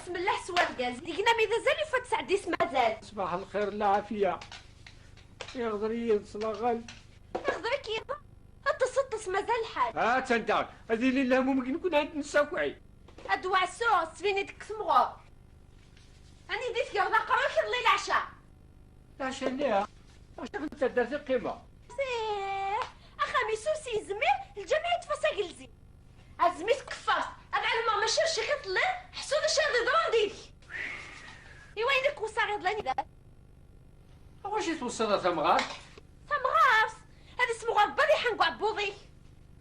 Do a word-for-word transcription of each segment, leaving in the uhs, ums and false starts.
Smellaḥ s wergaz. Deg-neɣ mi d azal yufa-d sɛeddi-s mazal. Ṣbaḥ lxir, lɛafiya. Iɣder-iyi-d s laɣal. Iɣder-ik yiḍ. Ṭṭes, ṭṭes, mazal lḥal. Ha-tt-an daɣ. Ad yili lehmum deg nekkni ad nessakɛi. A Dda Ɛesso, tettbini-d deg temɣer. Anida i tgerḍ aqerru-k iḍelli leɛca? Leɛca-nni? Acu n taddart i qqimeɣ? Ih, axxam-is ur s-yezmir, lǧameɛ yeṭṭef-as agelzim. Azmi tkeffart, ad ɛelmeɣ mačči d ccix i telliḍ, ḥṣu d acu ara d-yeḍrun deg-k. I wayen i k-weṣṣaɣ iḍelli anida? Awac i tweṣṣiḍ a tamɣart? Tamɣart! Ad issemɣer Rebbi ad iḥen deg uɛebbuḍ-ik!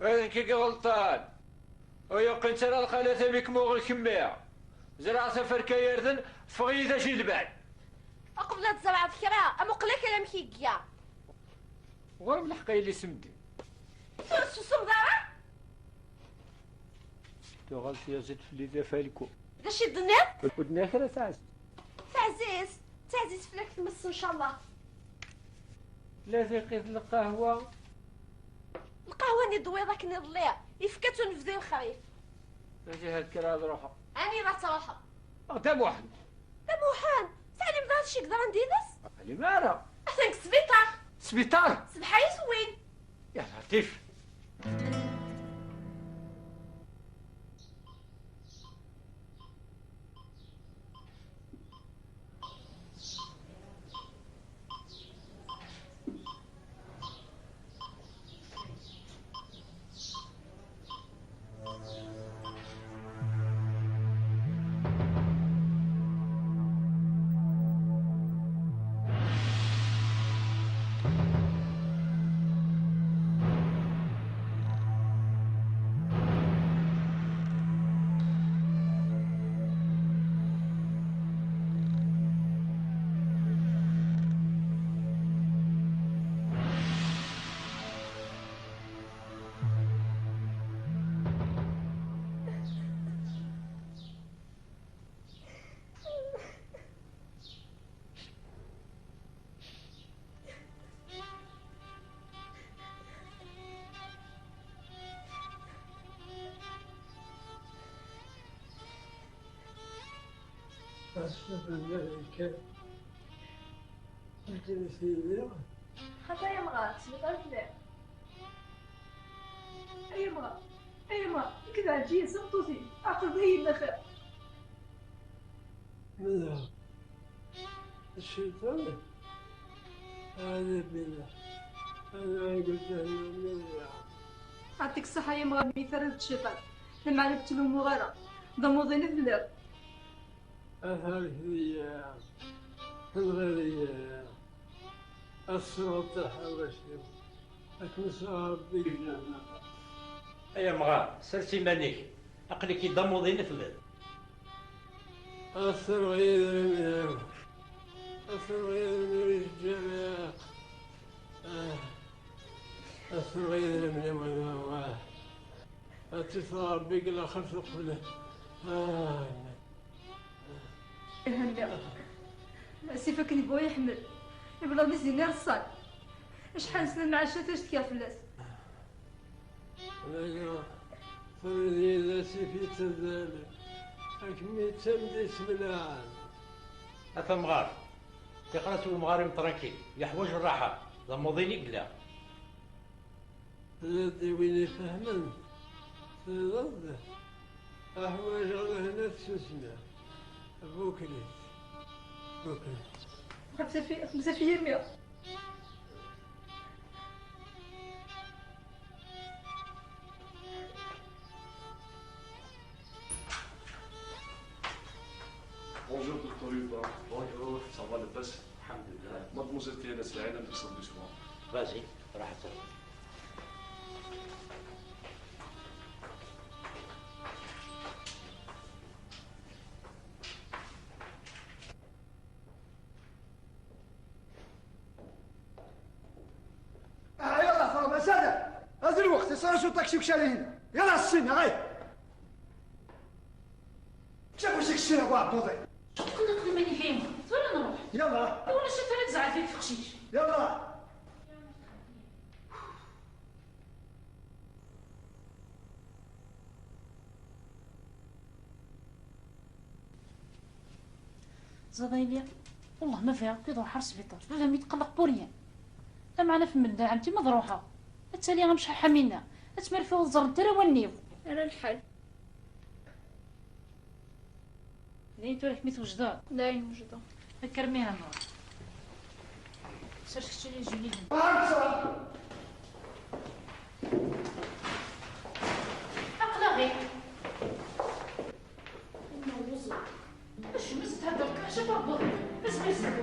D nekk i iɣelṭan. Ur yeqqint ara lxalat am ikmuɣ n kemmi. Zerɛeɣ taferka irden, teffeɣ-iyi d ajilban. Uqbel ad tzerɛeḍ kra, amuqel akal amek i iga. Ɣur-m lḥeqq a yelli s medden. Ur tessusmeḍ ara? Tuɣal tyaziḍt fell-i d afalku. D acu i d-tenniḍ? Ur d-nniɣ kra taɛzizt. Taɛzizt, taɛzizt fell-ak tmes, ncallah. La tiqit lqahwa. Lqahwa-nni d-tewwiḍ akken iḍelli, yefka-tt unebdu i lexrif. Maziɣ ad kkreɣ ad ruḥeɣ. Anida ad truḥeḍ? Ɣer Dda Muḥend. Dda Muḥend? Teɛlimeḍ ara d acu i yeḍran dinna? Ur ɛlimeɣ ara. Atan deg sbiṭar. Sbiṭar? Ṣṣbeḥ ay t-wwin. Ya Latif. Ass-a, fell-ak kan. Akken i s-yenniɣ. Xaṭi ay amɣar, tesliḍ ara fell-i. Ay amɣar, ay amɣar, nekk d Ɛelǧiya, d tameṭṭut-ik. Aql-d ay yella xir. Mela, cciṭan, ɛad billah, ad ɛiwed ahya mela. Ɛṭik ṣṣeḥḥa ay amɣar mi terriḍ d cciṭan, lameɛna ur k-ttlumuɣ ara, d amuḍin i telliḍ. Ata lḥiya, tenɣiḍ-iyi, ad tesserɣeḍ taḥawact-iw, ad kem-isserɣ Rebbi deg ǧahennama. Ay amɣar, sers iman-ik, aql-ik-id d amuḍin i telliḍ. Ad tesserɣeḍ idrimen-iw, ad tesserɣeḍ idrimen-iw i teǧǧiḍ. Ah, ad tesserɣeḍ idrimen-iw, ah, ad tt-isserɣ Rebbi deg laxert uqbel. Ah. Ihenni. Asif akken yebɣu yeḥmel. Iblaḍ-is dinna reṣṣan. Acḥal sna mɛaca tacetkiɣ fell-as. Wala, tura d asif yettazzal. Akemmi d tamda yesmenɛen. A tamɣart, tixer-as i umɣar-im tranquille. Yeḥwaǧ rraḥa. D amuḍin i yella. Tella d win ifehmen, tella d aḥwaǧeɣ lehna tsusmi. Buklit, buklit. Xemsa fi, xemsa fi yimi. Bonjour, docteur Yuba. Bonjour, ça va, labas? Alhamdulillah. Mademoiselle Tiana Saïd, elle a besoin de soins. Vas-y, راحتك. آه، يلا، خلاص، هذا. هذا الوقت، صار شو طاكسي وكشالي هنا. يلا، السنة، غير. شوف واش داك الشيء ابو عبودي. شوف، كنا نقول ماني فاهم. ولا نروح؟ يلا. ولا شفت انا تزعل فيك في خشيش. يلا. Ẓad a yelli, wellah ma bɣiɣ akk ad ruḥeɣ ar sbiṭar. Baba-m yetqelleq pour rien. Lameɛna f medden ɛemti ma ad ruḥeɣ, ad tali amecḥaḥ Ḥamina, ad tmerfi ur ẓrent ara wallen-iw. Ala lḥal. Dayen tura kemmi twejdeḍ? Dayen wejdeɣ. Kker mi ha nruḥ. Sers keččini Julie. Aql-aɣ-ik. Inna uẓu. Acemma s thedder kan, acu tṛebbuḍ? Azmir zebbu.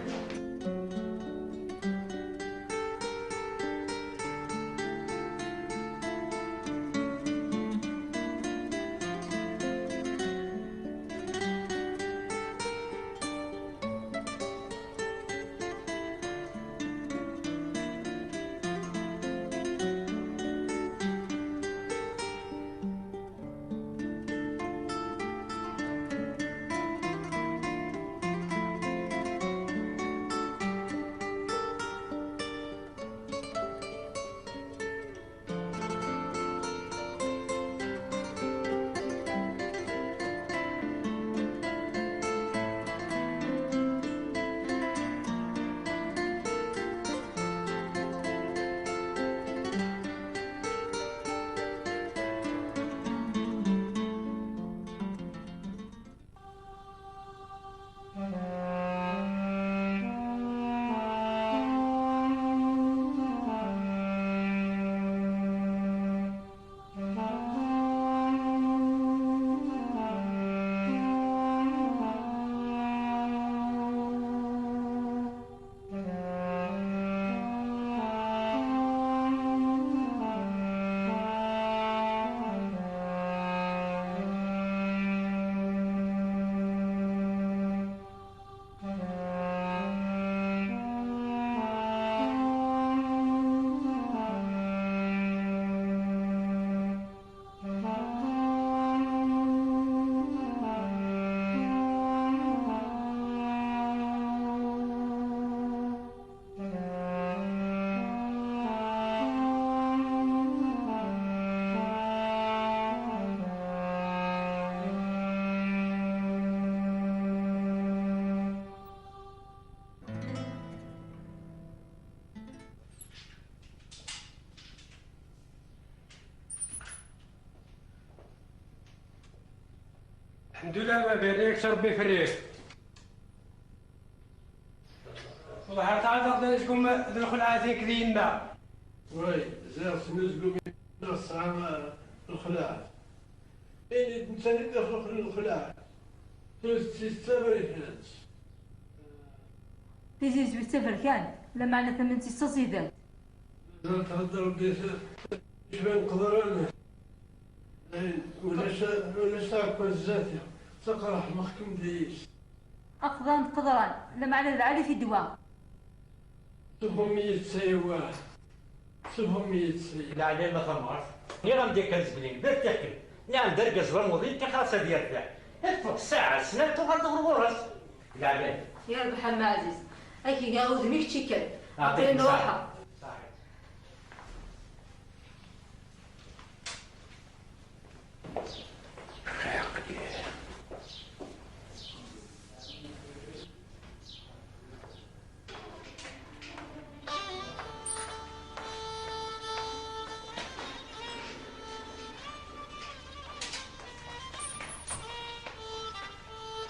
Lḥemdullah, ma barik Rebbi frik. Wellah ar tɛadaḍ d anezgum d lxelɛa-t-ik d yemma. Way, ziɣ s anezgum i tesɛa lxelɛa. Ini-d netta i d lxelɛa. Tura tettabarikent. Tizizwit d taberkant, lameɛna tamment-is d taẓidant. Mazal thedder-d i t-, yecban qeḍran. Dayen, ulac, ulac taɛekka zdat-i. Ttaqraḥ, meɣ-kem deg-s. Aqḍan d qeḍran, lameɛna d lɛali fi ddwa. Sufɣem-iyi-d ssya, wah. Sufɣem-iyi-d ssya. Laɛli ma tamɣart. Nniɣ-am-d yakan zgelin, d artiqel. Nniɣ-am-d argaz d amuḍin, ṭixer-as ad yerbeḥ. Teffeɣ ssaɛa, snat, tuɣal-d ɣer ɣur-s. Laɛli. Yerbeḥ a Mma Ɛziz. Ad k-geɣ udem i kečč kan. Aql-i nruḥeɣ. Ṣaḥit.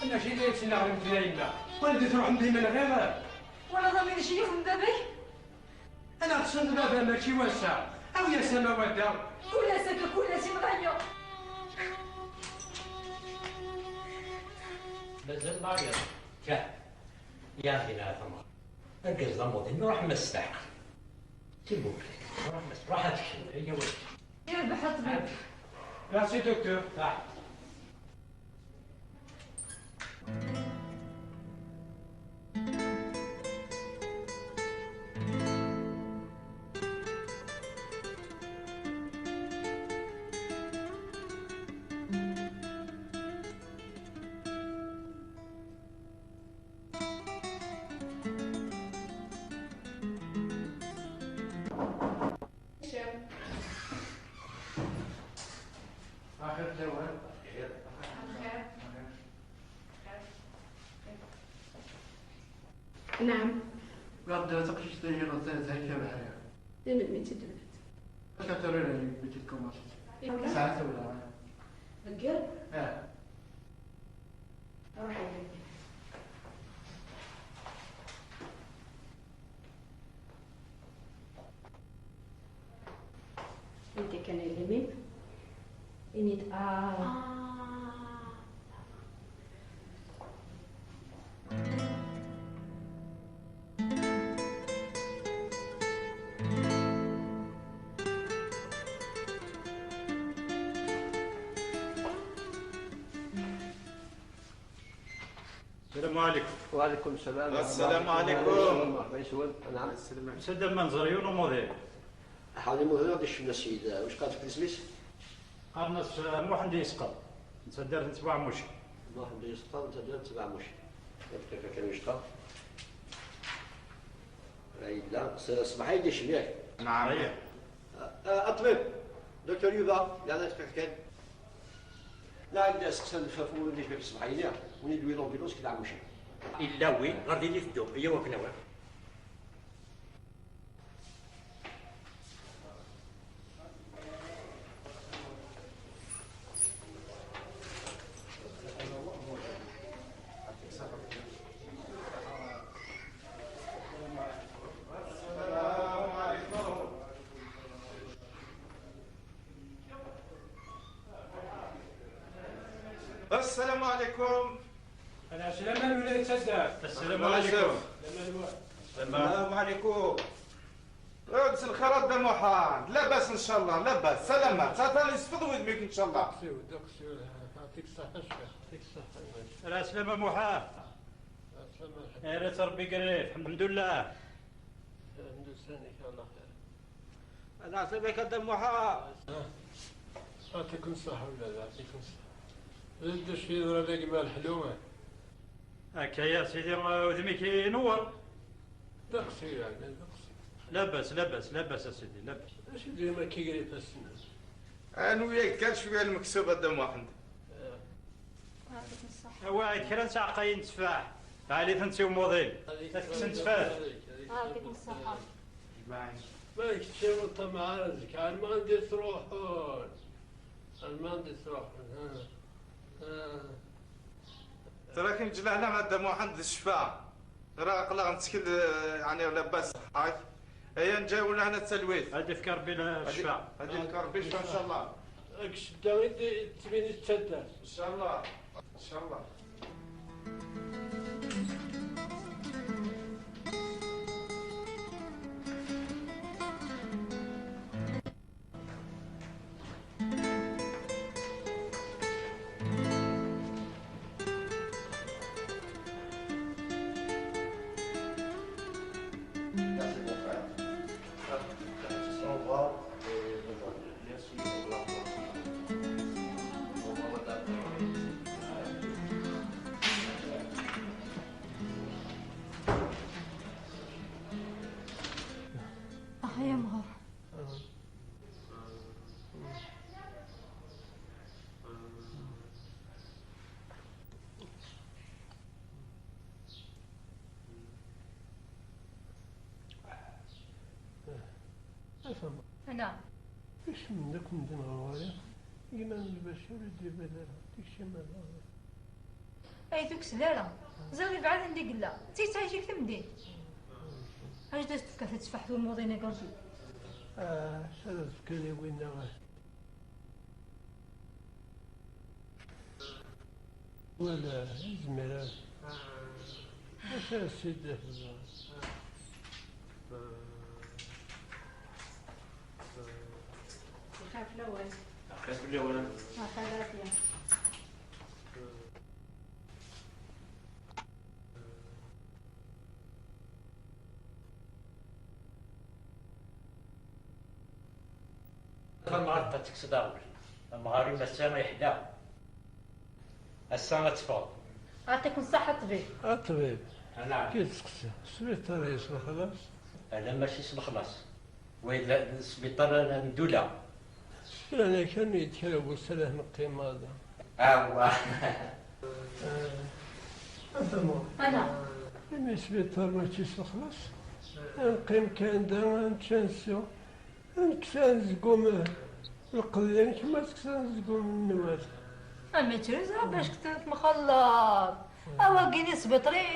Mačči d ayen ssneɣ d nekk d ayemma. Anda i tṛuḥem dima lɣir? Twalaḍ amek i d-ceyyxen baba-k? Ad aɣ-tessneḍ baba mačči wass-a. Awi-yas amawadda. Kul ass akka, kul ass imɣaya. Mazal Mariam. Kkah. Ya dinna a tamɣart. Argaz d amuḍin, ruḥ ma s leɛqel. S'il vous plaît. Ruḥ ma s, ruḥ ad tekcem. Iyya wa. Yerbeḥ a ṭṭbib. Merci, docteur. Ah. Axir lawan. نعم. Regarde, taqcict-agi ɣer tazayt abeḥri. Di melmi i tt-id-tebdiḍ? Acu ara yini, mi tt-id-commencé? Yemma? Tesɛa tawla. Deg yiḍ? Ah. Ruḥ a yelli. Anda kan a yelli-m? Ini-d ah. Ah. السلام عليكم. وعليكم السلام ورحمة الله. السلام عليكم. مرحبا يسون، مرحبا يسون. نعم. السلام عليكم. Sanda ma nẓer yiwen umuḍin. Ḥaḍi Muhtar d ccna ssid, wacḥal tefka isem-is? Qqaren-as, eh, Muḥend Yesqeḍ, n taddart n Tbeɛmuci. Muḥend Yesqeḍ, n taddart n Tbeɛmuci. Dqiqa kan wacḥal. Yella, s-, ṣṣbeḥ ay d-icna yak. نعم. أيوة. آه، آه، الطبيب، دكتور يوفا، لا، لا، دقيقة كان. لا، عندي سقسان الفافو، ولدي في الصباح، يليا، وني دوي لومبيلونس كي دعموشي. إلا وي، غير ديني في الدوم، هي وكنا وين. السلام عليكم. العسلامة الولاية تسدار. السلام عليكم. السلام عليكم. السلام عليكم. مساء الخير أ دي محمد، لاباس إن شاء الله؟ لاباس، سلامات، أتاني يصفى وذمك إن شاء الله. دقسيو، دقسيو، يعطيك الصحة الشيخ، يعطيك الصحة. العسلامة محمد. العسلامة الحبيب. يا ريت ربي قريب، الحمد لله. الحمد لله، إن شاء الله خير. العسلامة أ دي محمد. يعطيكم الصحة ولا لا، يعطيكم الصحة. زيد شي يضرب لك مال حلو. هكا يا سيدي، وذمك ينور. دقسي يعني، دقسي. لاباس، لاباس، لاباس أ سيدي، لاباس. أ سيدي، ما كيقري فالسنة. أنا وياك كان شوية المكسوب أ دي محمد. آه. يعطيكم الصحة. واعد كرا نسعقين تفاح. تعالي تنسي وموضين. هذيك تكسن تفاح. هذيك، هذيك. يعطيكم الصحة. باي. ما يكتشف الطمع رزق، أنا ما عندي تروحون. أنا ما عندي تروحون. ها. ها. تراك نجلعنا غدا محمد الشفاء. راه قلنا نتكل، آه، يعني لاباس صحاك. أيا نجاي ولا هنا تسلويت. هادي في كربي الشفاء. هادي في كربي الشفاء إن شاء الله. راك شدة غير تبين تسدى. إن شاء الله. إن شاء الله. Merci, mon frère. Au revoir et bonne journée. Merci, au revoir. Au revoir, madame. Ah, يا مغر. أنا. Kecmen akk medden ɣer ɣur-i, gma n Lbacir ur d-yebɛid ara, tikci ma d ɣur-i. Ay tuksel ara, ẓer ibɛed anda i yella, d tittɛic-ik temdint. Acu d as-tefka tettfaḥt umuḍin-agi? Ah, acu ara tefkeḍ i winna? Wala, izmer ara. Acu ara s-id-tafeḍ? Lxir fell-awen. Lxir fell-awen. Lxir fell-awen. Tamɣart ad tekkes daɣen. Amɣar-im ass-a yeḥla. Ass-a ad teffɣeḍ. Ɛṭikum ṣṣeḥḥa a ṭṭbib. A ṭṭbib. Anɛam. Kif teseqsi? Sbiṭar-is lexlaṣ? Ala, mačči s lexlaṣ. Wa yella sbiṭar n ddula. Kra kan, yettkar bu ssalah neqqim da. Awa. Eh, anta mo? Ana. Mi sbiṭar mačči s lexlaṣ, ad neqqim kan da, ad nečč, ad nsew, ad nekkes anezgum n lqella, akken ma tekkes anezgum n nnwal. Amitri, ẓra bac temxelleḍ. Awagi-nni sbiṭri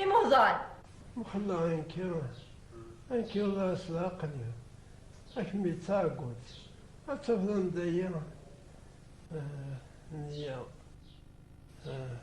imuḍan. Mxelleɣ anki, anki, wallah s leɛqel-iw. Akken mi d taɛeggunt, ad tafeḍ anda-yi, eh, nniya. Eh.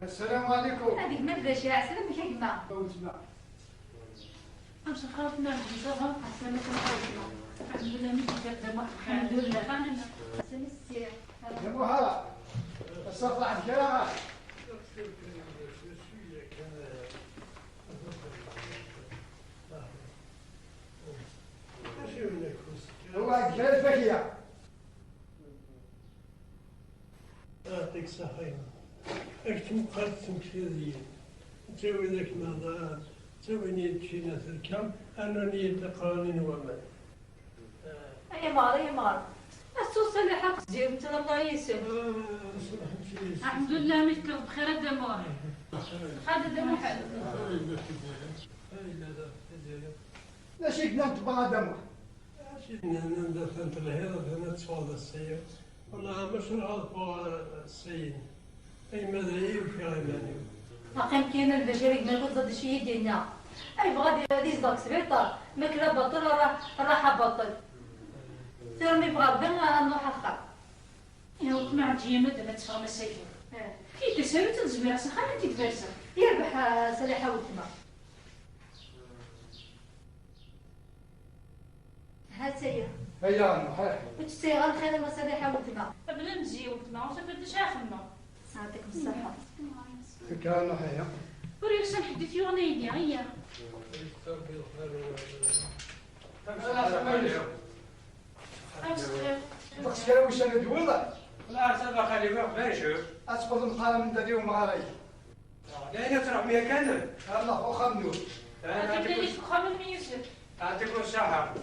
السلام عليكم. هذيك ما تبداش يا عسل، أمك يا جماعة. أمس خاف نعم، صافا، عسلامة كنت خايفة. الحمد لله، ملي جيت دابا. الحمد لله. يا محا، الصفا عندك يا. هو عندك الفاكهة. يعطيك الصحة. راك تمقات تمثيلية. انت وينك نهضر، انت وين يتشينا في الكام، انا نيت قرانين ومن. اي مار، اي مار. السوسة اللي حق زين، انت الله يسر. الحمد لله، مشكور بخير الدموع. خالد الدموع حلو. لا شيء بنات بلا دموع. سيدنا، أنا ندفن في الهيرة، أنا تصور السيد. والله مش نعرف السيد. أي ماذا يوفي غيباني. أقيم كاين البشري ما يكون ضد شي يدينا. أي بغا دي هذه زباك سبيطار. ما كلا بطل، راح، راح بطل. ترمي بغا بنا نروح أخر. يا وقت ما عاد جيما دابا تفهم السيد. كي تسالو تنزمي راسها خلي تتبرسم. يربح، آه، سلاحة وتما. هاتايا. هيا، نحيح. وتسيغ الخير المصالح ولدنا. قبل نجي ولدنا، وصافي تشاخلنا. يعطيكم الصحة. فكرة نحيح. وريك سنحدث يوغني يدي، هيا. أمس خير. أمس خير. بخس كلام وش أنا دويلة. لا، أرسل خليفة، بنشوف. أتقض مقارنة من دادي ومغاري. لا، لا، تروح مية كامل. يلا، وخمدوا. لا، لا، أنت بديت تكون، تخمم من يوسف. يعطيكم الصحة.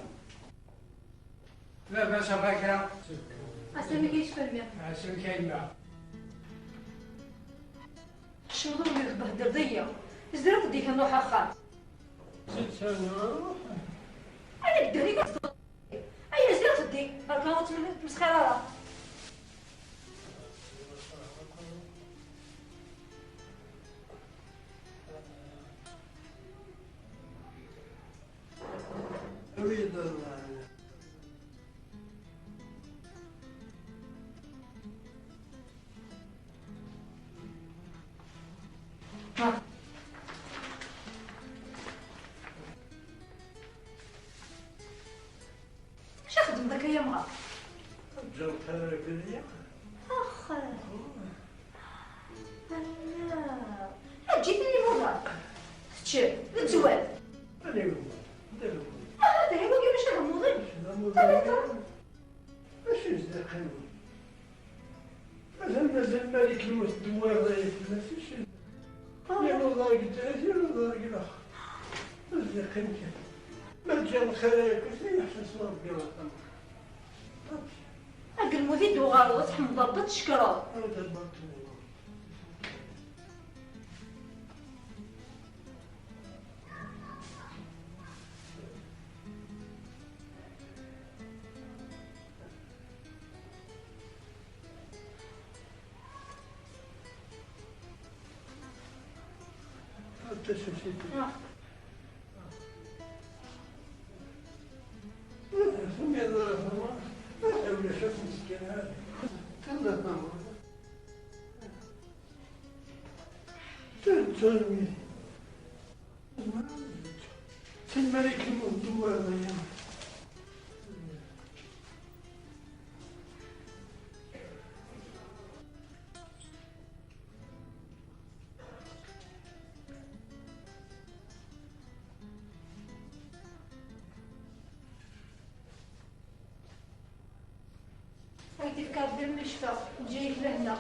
لا بأس، باكرة. أسلمك يشفى الماء. أسلمك يا إما. شنو اللي تبهدل ضيا؟ زرت ديك نروح أخا. ست سنة. أنا قدري قصدي. أي زرت دي. بركة وتمسخر راه. اش خدم ذاك يا مغا؟ جاوبت على رجليا. اخ. لا. جيت لي موضة. تشير. نتوال. انا يوم. انت يوم. اه، هذا هو كيفاش هذا موضة. هذا موضة. ماشي زي قانون. مازال، مازال مالك الموت الدموع راهي في الناس، شي. آه. يا الله قلت لك، يا الله قلت لك. مازال قيمتي. ما تجي الخير، قلت لي يحسن ربي الله يرحمه. هاك الموت يدو غالو، تحمد ربي تشكره. هذا البركة. Tasusit. Ah. Ulac akk meskin. Tella tameṭṭut. Tella tameṭṭut. Tella tameṭṭut. Ad k-d-fkeɣ Rebbi lemceffa, teǧǧa-yak lehna.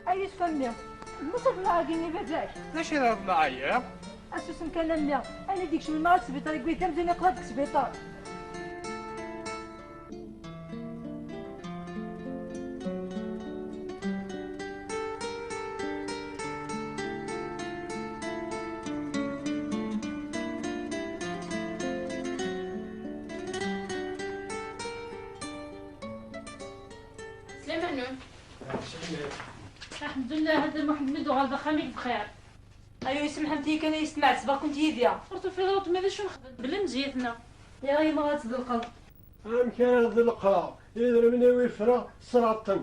Ay yusef a mmi, d Musa d lɛadi i baba-k? D acu i d lɛaya? Asusem kan a mmi, ayen i d-ikecmen ma deg sbiṭar, yewwi-d amzun yeqla deg sbiṭar. Slamanu. Slamanu. Alḥemdullah, a Dda Muḥend, mi d-tuɣaleḍ axxam-ik bxir. Ayu, semḥemt-iyi kan, ay s tmeɛsba-kent yid-i. Ur tufiḍ ara weltma d acu nexdem? Bla mezyat-nneɣ. Ya yemma, ad tdelqeḍ. Amek ara ḍelqeɣ? Idrimen-iw i ffreɣ sraṭen.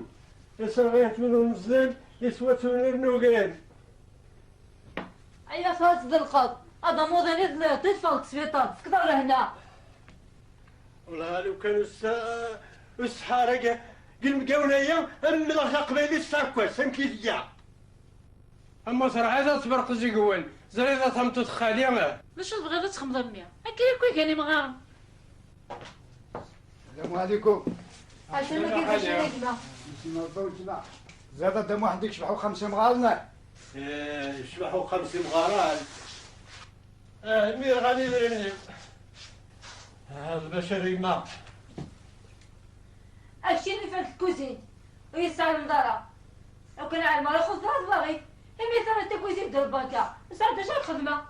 Isserɣ-itent win ur neẓdil, iswa-tt win ur nugar. Ay, ata ad tdelqeḍ. Ad amuḍin i telliḍ, i teffɣeḍ seg sbiṭar, tefkeḍ lehna. Wellah, lukan ur s-, ur ssetḥaɣ ara deg, deg inebgawen-aya, ad mmleɣ taqbaylit s aɛekkas, amek i tga. Ama terḥiḍ ad tberqeẓ igenwan, ẓriḍ a tameṭṭut xali. D acu tebɣiḍ ad txedmeḍ a mmi? Akka yakk i gan imɣaren. Salam ɛlikum. Ɛsam-agi d acu a gma? Yesem Rebbi weltma. Ẓriḍ a Dda Muḥend yecbeḥ uxxam s imɣaren? Eh, yecbeḥ uxxam s imɣaren. Ah, mi rɣan idrimen-iw. Ah, lbac a gma. Akcin ifan deg tkuzint, ur yesɛi lemḍara. Akken ɛelmeɣ ixuṣ d aẓlaɣit, imi terra takuzint d lbanka, ur sɛiɣ d acu ara xedmeɣ.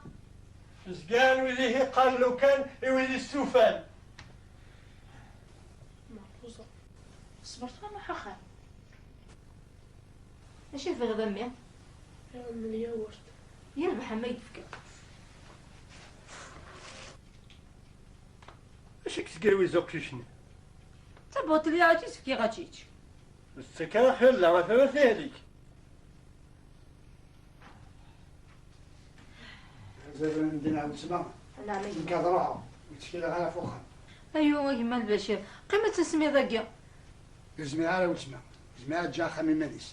Zgan wid i ɣ-iqqaren lukan i wid istufan. Meɛruza. Ṣber tura, ruḥ axxam. Acu i tebɣiḍ a mmi? Am lyawurt. Yerbeḥ a mmi, ay d-fkiɣ. Acu i k-sgawiz uqcic-nni? D tabuṭli ara k-id-fkiɣ ad tečč. Ur tettak ara xilla, a tama tehlek. Azal n din a weltma. Nekk ad ruḥeɣ, ur ttkileɣ ara ɣef uxxam. Ayu, a gma Lbacir, qqim ad tesmiḍ agi. Ur zmireɣ ara a weltma, ur zmireɣ ad ǧǧeɣ axxam iman-is.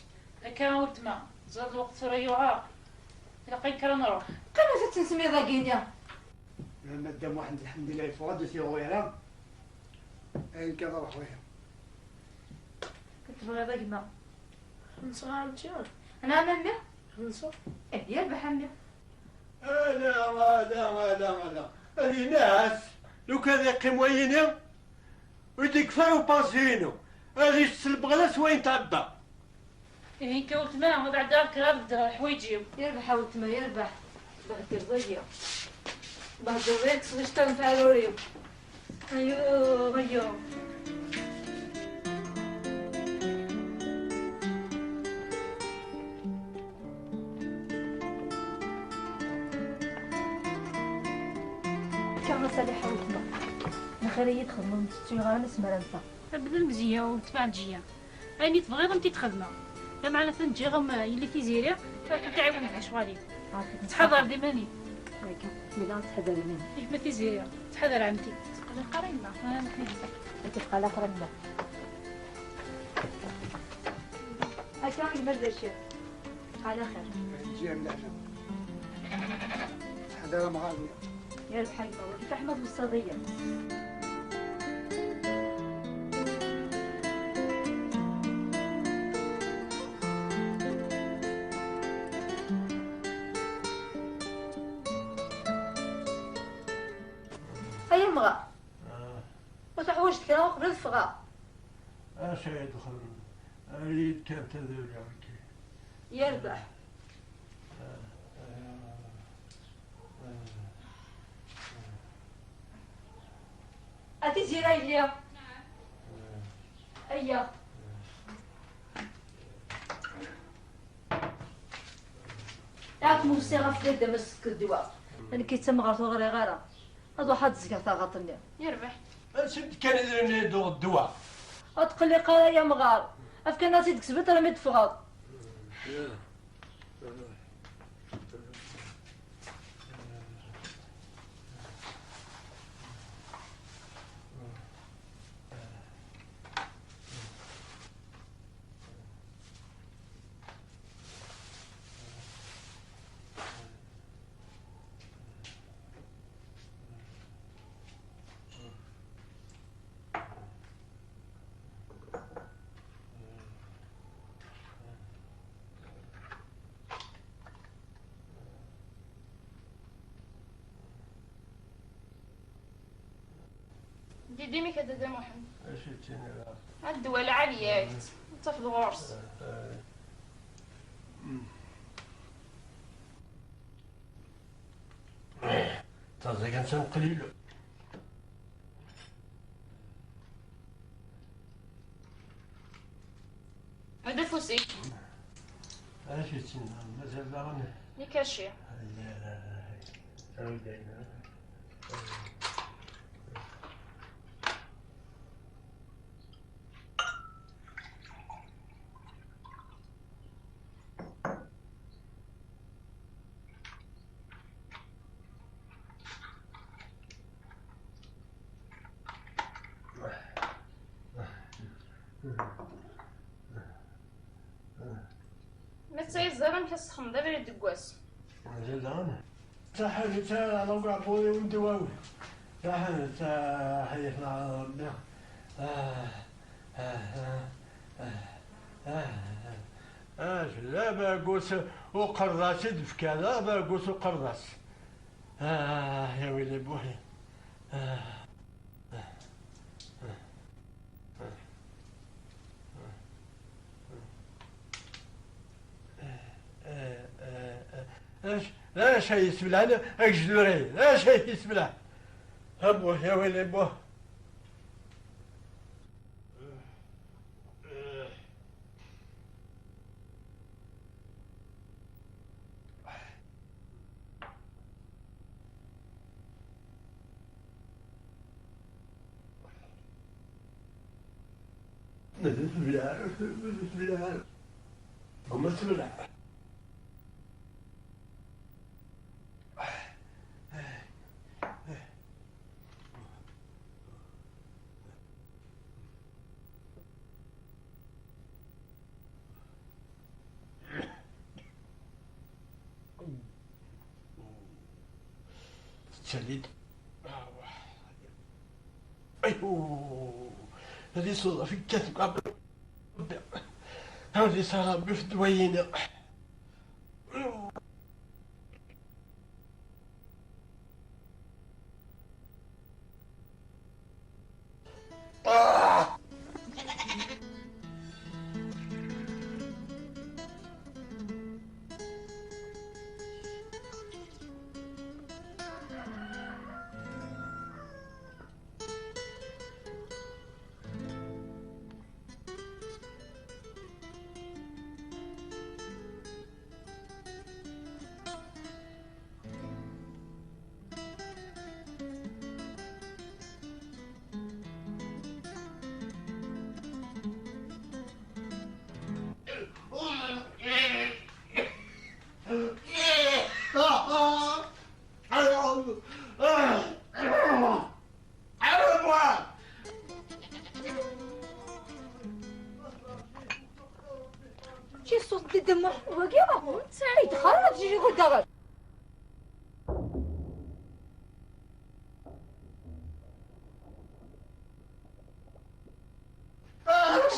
Akka a weltma, ẓriɣ lweqt tura yewɛer. Ilaq ad nekker ad nruḥ. Qqim ad tesmiḍ agi-nni. Ma Dda Muḥend, lḥemdullah, yeffeɣ-d ur t-yuɣ ara. Ayen kan, ruḥ wiha. Akken tebɣiḍ a gma. Nseɣ ɛemti. Anɛam a mmi. Nseɣ. Eh, yerbeḥ a mmi. Ala, ala, ala, ala. Ad yenna-as, lukan ad yeqqim wayini, ur d-yekfi ara upansi-inu. Ad yečč s lbeɣla s wayen tɛebba. Ihi nekk a weltma, ad ɛeddaɣ kraḍ d leḥwayeǧ-iw. Yerbeḥ a weltma, yerbeḥ. Tbehdeḍ-iyi. Tbehdeḍ-iyi, tekkseḍ iceṭṭiḍen n tɛrur-iw. Ayuu, ayuu. Akka a Saliḥa weltma, lxir i yi-txedmeḍ, ur tettuyeɣ ara ma s-mara nteɣ. Abdel Mziya u Tefɛelǧiya, ayen i tebɣiḍ am t-id-xedmeɣ. Lameɛna atan ǧǧiɣ-am yelli Tiziri, ad tent-tɛiwen di lecɣal-im. Ɛafak. Ttḥadar d iman-im. Akka, mela ad ttḥadar iman-im. Gma Tiziri, ttḥadar ɛemti. Teqleq ara yemma. Ah, ur teqleq ara yemma. Akka i gma d acu? Ala xir. Ǧǧiɣ mliḥ. Ttḥadar amɣar-nni. Yerbeḥ a gma, wagi Ḥmed Weṣṣaḍ-iyi. Ay amɣar, ah, ma teḥwaǧeḍ kra uqbel ad ffɣeɣ. Acu ay d-xedmen? Err-iyi-d kan taduli, ok. Yerbeḥ. A Tiziri a yelli. Ayya. Yak mewsiɣ ɣef dadda ma s-tefkeḍ ddwa. Nekk d tamɣart ur ɣriɣ ara. Ad ruḥeɣ ad d-ẓẓgeɣ taɣaṭ-nni. Yerbeḥ. Ansi d-kkan idrimen-nni d ddwa? Ur tqelliq ara ay amɣar. Efkan-as-id deg sbiṭar mi d-teffɣeḍ. Didi, mik a Dada Muḥend? Acu yettini da? A ddwa lɛali-yat, ad tafeḍ ɣur-s. Taẓẓagant am qlil. Anda afus-ik? Acu yettini da? Mazal daɣen. Yikaci. Ay, ay, ay, ay. Ay, ay, ay. Netta yeẓẓar amek ad sexdmeḍ abrid deg wass. Mazal daɣen. Taḥanut ara ɣer uɛebbuḍ-iw n ddwawi. Taḥanut, ah, ḥayyet neɣ Rebbi. Ah, ah, ah, ah, ah, ah. Ah, d abagus uqerḍas i d-fkan, d abagus uqerḍas. Ah, ya wili buḥi. Ah. Acu, acu ay yesbelɛen agejdur-ayi? Acu ay yesbelɛen? A buh, ya wili buh. Tebleɛ, tebleɛ. Uma tebleɛ. Tettali-d. Ayuu! Ad isuḍaf ikkat deg uɛebbuḍ. Ad isɛa Rebbi f ddwa-yini.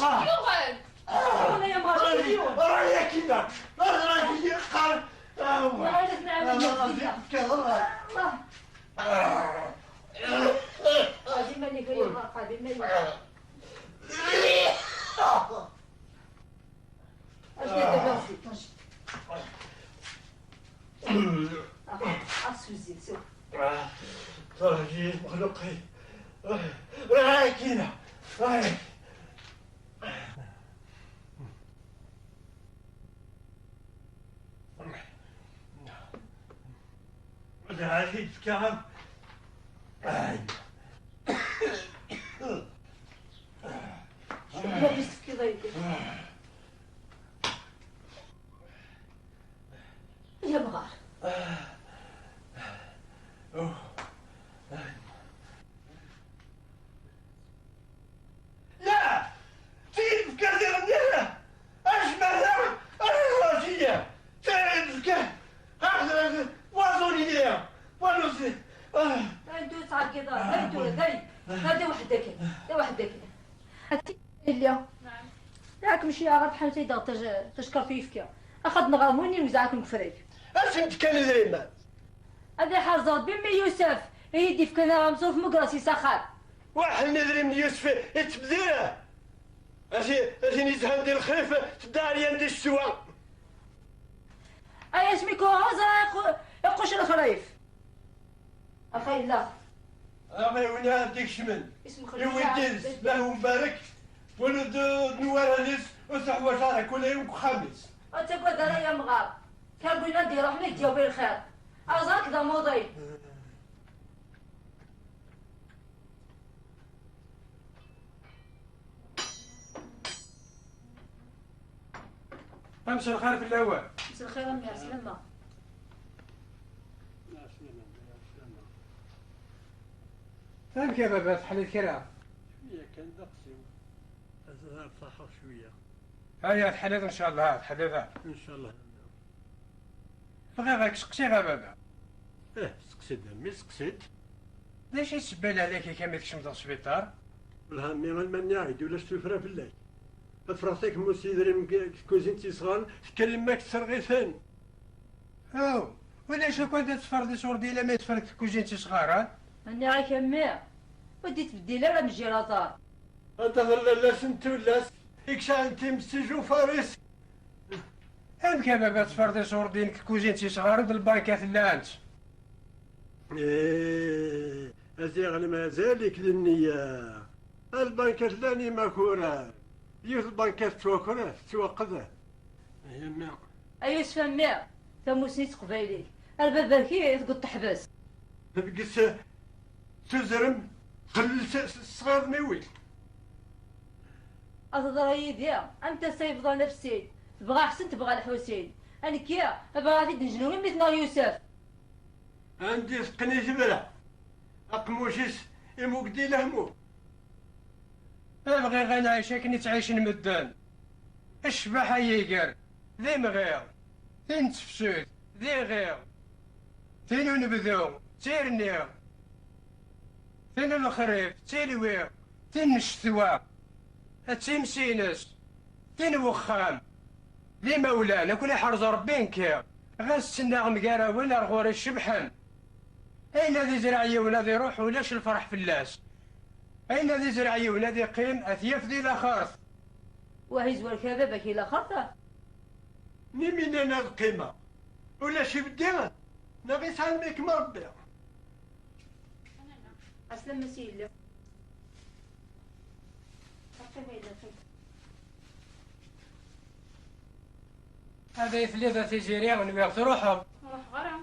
آه. يوغل. آه. ولا يا مرة، راهي، مليون. راهي كذا. راهي كذا. قال. آه. لا، لا، لا، لا، لا، لا. لا. آه. آه، ديما اللي يقول لي غلطة، ديما اللي. آه. اش دير دابا؟ آه، آه، سوزي، سوزي. آه، راهي مخلوقي. آه، راهي كاينة. راهي. راهي تفكر. آه. شنو باش تفكر ضيقك؟ يا مغار. لا! تيجي تفكر ديال النيرة! اش مالا؟ انا راجية! تيجي تفكر! هاك وازوني ليا! وانوزي! آه. هاي دوز على الكيطار، هاي دوز، هاي. هذا وحدك، هذا وحدك. أنت إليا. نعم. ياك مشي غير بحال أنت يدغ تج-، تشكر في يفكي. أخذ نغاموني وزعكم كفريك. أش أنت كان دريمان؟ هذا حاز ربي من يوسف. يدي في كنا غمزوف مقراسي سخر. واحد ندري من يوسف يتبديره. أشي، أشي نزهن دي الخريف تداري عندي السوا. أي اسمي كوهوزا يقو-، يقوش الخريف. أخي الله. أخي وين عندك شمن؟ اسم خليل يوم عبد الدين، الله. الله مبارك. ولد نوار عليس، وصح وصارك ولا يوم خامس. أتقوى دارا يا مغار. كان قلنا ندير روحنا يجاوب الخير. أزاك ذا موضي. مساء الخير في الأول. مساء الخير أمي، عسلامة. فهمك يا بابا، تحليت كرا؟ شوية كان دقسي. هذا فرحة شوية. هيا تحليت إن شاء الله، تحليت. إن شاء الله. بغيغ سقسيغ ا بابا. إيه، سقسيد أمي، سقسيد. داش يتسبل عليك كامل تكشمد السبيطار؟ والله أمي، غير ماني عيد ولا شتو فرا فلاك. أفرغتك موسي دريم ك-، كوزين تيصغان، تكلم ماك تسرغيثن. أو، ولا شو كنت تفرض صور ديلا ما يتفرق كوزين تيصغار، ها؟ أنا عاك أمي، ودي تبدي لا مجي رازار. أنت ظل لا سنت ولا س-، إكشان تيم سجو فارس. Amek a baba tferḍ iṣurdiyen deg tkuzint isɣaren d lbankat llant? Ih, a ziɣen mazal-ik di nniya. Lbankat llan imakura. Yiwet lbankat tettwaker, tettwaqed. Ay a mmi. Ay Yusef a mmi, tamusni s teqbaylit. Ar baba-k i tgeḍ teḥbes. Tebges s uzrem, xellel s, s, s tɣiḍmiwin. A teḍra yid-i am tasa yebḍan ɣef sin, tebɣa Ḥsen, tebɣa Lḥusin. A nekki, bɣiɣ ad t-id-nejnu imi tenɣ Yusef. Anda i teqqen i tebra, aqemmuc-is imugdi lehmum. A bɣiɣ ad nɛic akken i ttɛicen medden. Ccbaḥa n yiger, d imɣi. Tin n tefsut, d iɣi. Tin n unebdu, d tirni. Tin n lexrif, d tilwi. Tin n ccetwa, d timsines. Tin n wexxam, d imawlan, ad ken-iḥrez Rebbi nekki. Ɣas ttnaɣ mgarawen ar ɣur-i cebḥen. Ayen ad izreɛ yiwen ad iruḥ, ulac lferḥ fell-as. Ayen ad izreɛ yiwen ad iqqim, ad t-yaf di laxert. Wah izwer kra baba-k i laxert? Niminan ad qqimeɣ, ulac ibeddi, neɣ isɛan mi kem Rebbi. Aslam ma s-yella. Aqim ay laxert. Anda i telliḍ a Tiziri, nwiɣ truḥeḍ. Ruḥ ɣara.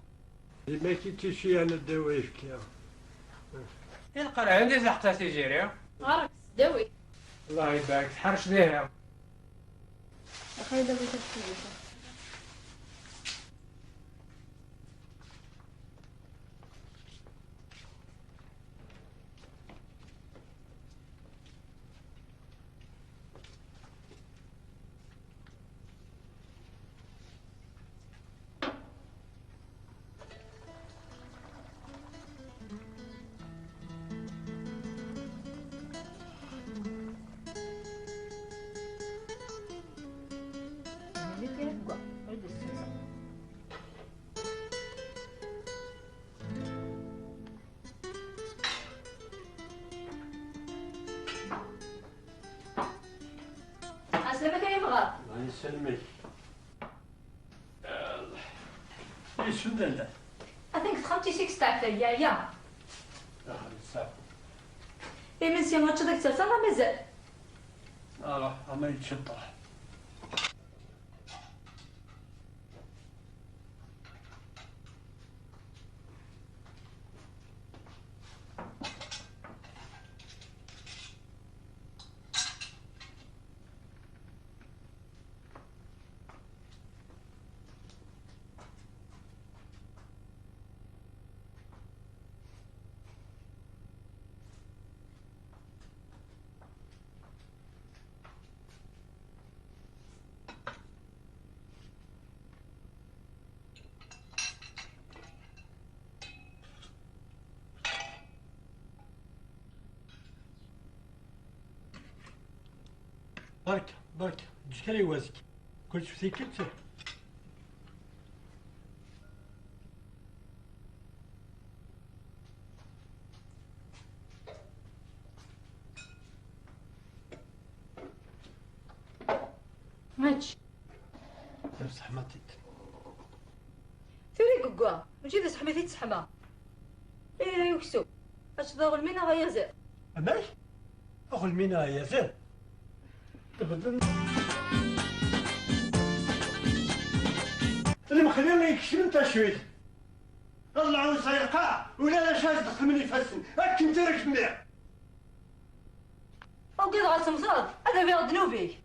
Dima ki-, ticiyan a ddaw ayefki. I lqerɛin di tleḥqet a Tiziri? Ɣer-k, ddawi. Allah ibarek, tḥerc diha. Axay ddawi tafsir. Ɣer. Yesselmek. Yesfend anda? Atan deg texxamt-is i yesteɛfay, yeɛya. Ah, yesteɛfa. Imensi, ad teččeḍ deg tsersa neɣ mazal? Ah, ama yeččeḍ. بركة، بركة، جكري وازك. كنت في كنت. ماتش. بصح ما تيت. ثوري قوقا، ماشي ذا سحمة تيت سحمة. إيه، يكسو. أش ذا غلمينا غيازر. أماي؟ أغلمينا غيازر. تبدل. المخلي ما يكشم انت شوية. الله عاوز يلقاه، ولا لا شاز دخل من يفسن. أكن ترك منيح. وكذا غتمزرض، هذا بيض ذنوبك.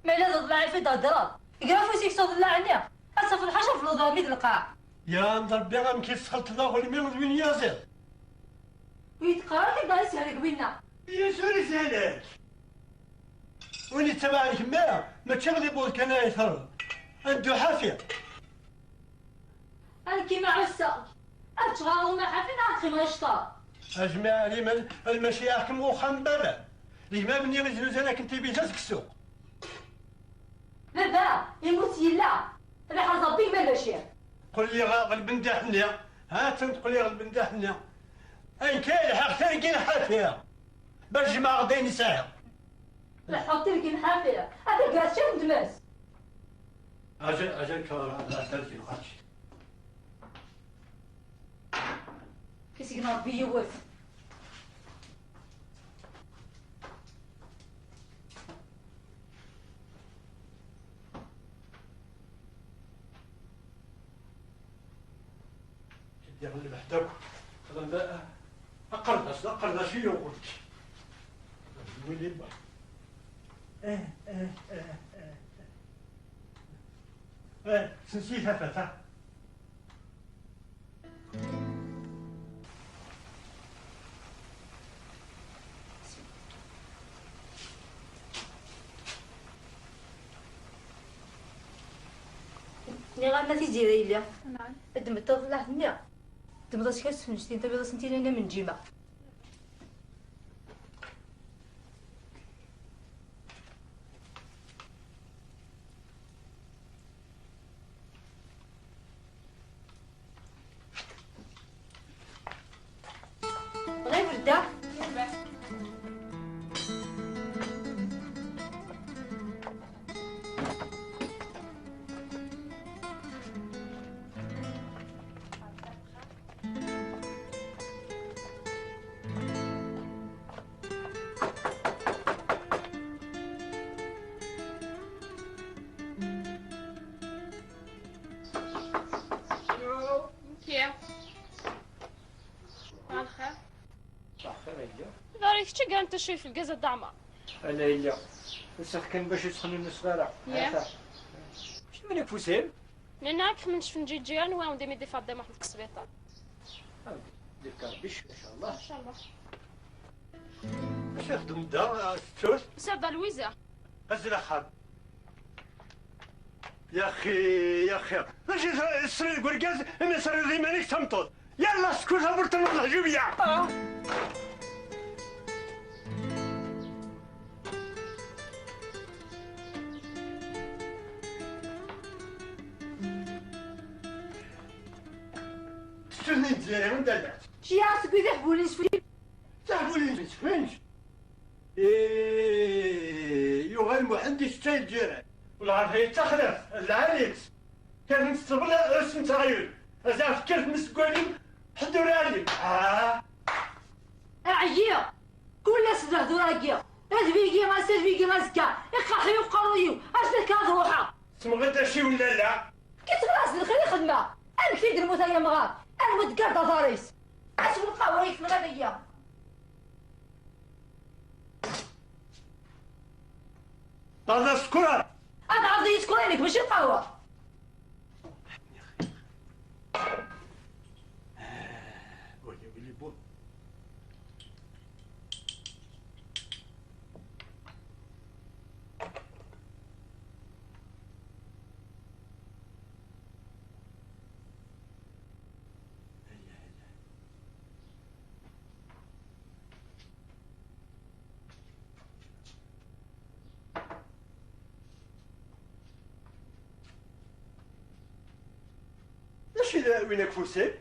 ما إلا تضلع في تهدرض. يقرا فوسيك صوت الله عني. أصف الحشر في الوضع ميد القاع. يا عند ربي، غا مكي سخلت ذا غلمي وين يازر. ويتقرا كي دايس هذيك وينا. يسوري سهلك. وين يتبع الكمية، ما تشغلي بول كان يثر. عنده حافية. أنا كيما عسى. أتغاو ما حافين أخي ما يشطر. أجمع لي من المشي أحكم وخم بابا. لي ما بني غير زوزنا كنت بيجاز كسو. بابا، يموت يلا. أنا حظبي ما لا شيء. قل لي غا غلب ندحني. ها تنت قل لي غلب ندحني. أي كاين حق تلقي الحافية. باش ما غدي نساها. الحق تلقي الحافية. هذا قاس شنو دمس؟ أجل، أجل كرة، لا تلقي الخاتش. كيسقنا ربي يوت. كي دير البحث داك. هذا لا، أقرناش، أقرناش يوغورت. ويلي با. إيه، إيه، إيه، إيه. إيه، سنسيتها فتاة. Nniɣ-am a Tiziri yelli. Nɛam. Ddmet taḍellaɛt-nni. Ddmet-as kra n tfenǧtin, tawiḍ-asen tilin am Nǧima. Ɣiwel da. شنو؟ انتي؟ صباح الخير. صباح الخير يا يا. داري كتشي كان تشوي في الكازا دعمة. انا يا. نسخ كان باش يسخن النص غيره. يا. هذا. شنو من يكفوسين؟ لأن راك خمنت في نجي جيران وين ودي ميدي فاضي ما حدك سبيطار. ديك ربي شوي ان شاء الله. ان شاء الله. اش يخدم دا، آه، ستور؟ مساعدة لويزا. هز الاخر. يا اخي، يا اخي، ماشي سري الكركاز، انا سري الريمانيك تمطوط. يلا سكوت، هبرت الله جوبيا. آه. تسلني الجزائر، وين دلعت؟ شي عاس قيد يحبولي نسفلي. تحبولي نسفلي. إيه، يغال محمد يستاهل الجيران. Lɛerf yettaxlaf, lɛali-tt. Kan tettebla ur sent-aɣyul. Azɛef kkret mi seg walim, ḥedd ur ɛlim. Ah! Ɛyiɣ! Kul ass d lehdur-agi. Ad bigi ass, ad bigi azekka. Iqerḥ-iyi uqerruy-iw. Ar tafka ad ruḥeɣ. Semɣi-d aciwen lalla. Fket-tt ɣer-as d lxir i xedmeɣ. Amek i d-lmut ay amɣar? Armi d-gard aḍar-is. Ass n lqahwa i tenɣiḍ-iyi. Ṭṭal d asekran. Ad ɛerḍeɣ yeskuran-ik, mačči lqahwa. D acu i d win akk fusin?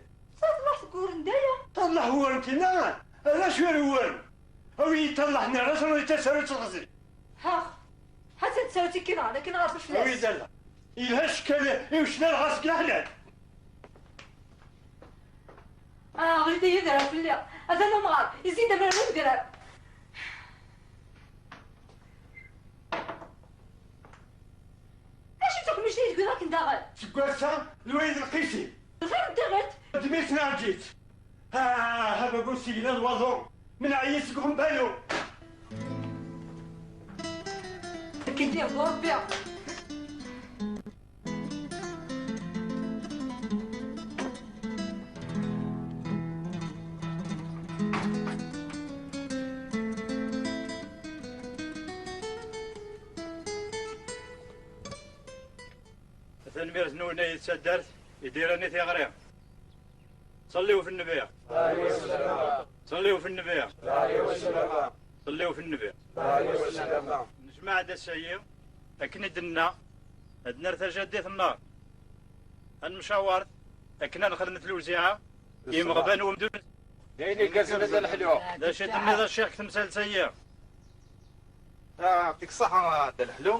Taḍlaḥt deg uren d aya. Taḍlaḥ uren tinna, d acu ara uren? Awi-yi-d taḍlaḥ-nni, ɣas ur yettas ara ad tt-ɣzi. Hax, ḥaca ad tesɛu tikkin ɣer akken ɣer fell-as. Awi-yi-d ala. Yelha ccekk i ucnal ɣas deg leḥlal. Ah, ɣlid-iyi d ara fell-i. Atan umɣar, izzi-d amrar d amegrar. Acu d taqemmuct ay tgiḍ akken daɣen? Seg wass-a, lwayed lqisi. Lxir n tiɣilt. Ddem-itt neɣ eǧǧ-itt. Ah, a baba usigna d waḍu, menɛeɣ-iyi seg uɣembalu. Akken d-yehdu Rebbi. Tanemmirt-nwen ay taddart i d-iran i tiɣri. Ṣelliw f nnbi. Ṣelliw f nnbi. Ṣelliw f nnbi. Necmaɛ-d ass-ayi akken i d-nenna, ad nerr tajaddit-nneɣ, ad nemcawar akken ad nexdem lewziɛa i imeɣban n umdun. D ayen igerrzen a Dda Leḥlu. D acu i d-tenniḍ a ccix deg temsalt-ayi? Ah, yɛṭik ṣṣeḥḥa a Dda Leḥlu.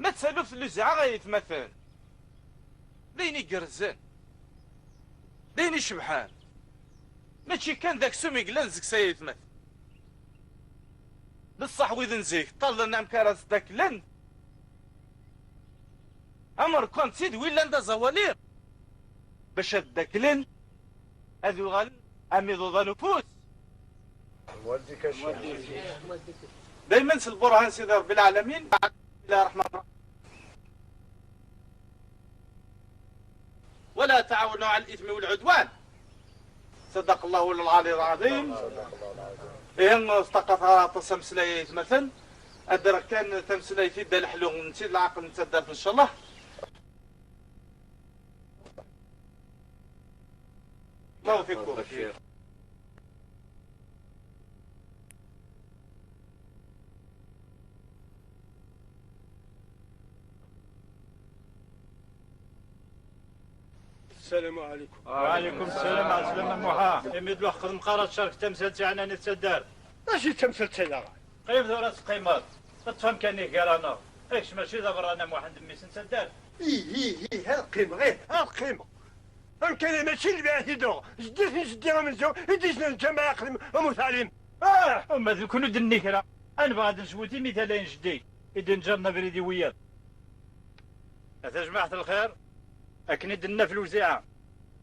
Ma d taluft n lewziɛa ay atmaten, d ayen igerrzen, d ayen icebḥen. Mačči kan d aksum i yellan deg-s ay atmaten. D ṣṣeḥ wid n zik ṭṭallen amek ara sdaklen. Amerkanti d wi llan d aẓawali bac ad ddaklen, ad uɣalen am iḍudan ufus. Daymen s lburhan Sidi Rebbi lɛalamin. Bismillahi ṛṛeḥmani ṛṛeḥim. ولا تعاونوا على الإثم والعدوان. صدق الله العلي العظيم. Ihi, s ṭṭaqa-t aṭas ameslay ay atmaten. Ad d-rreɣ kan tameslayt i Dda Leḥlu n Sidi Lɛaqel n taddart, ncallah. الله فيكم. السلام عليكم. وعليكم السلام، عسلامة Muḥa. Imi d lweqt n lqarat tcerk tamsalt iɛnan i taddart. Acu d tamsalt-a? Qqim tura teqqimeḍ. Ṭṭef amkan-ik gar-aneɣ. Kečč mačči d aberrani a Muḥend, mmi-s n taddart. Ih, ih, ih, ad qqimeɣ, ih, ad qqimeɣ. Amkan-a mačči d lbiɛt i d-uɣ. Jeddi-t n jeddi amenzu i d-yesnen lǧameɛ aqdim Umutaɛlim. Ah! Ma d nekkni ur d-nenni kra. Ad nebɣu ad neswet imi talayin jeddi-k i d-inǧaren abrid i wiyaḍ. A tajmaɛt n lxir, akken i d-nenna f lewziɛa,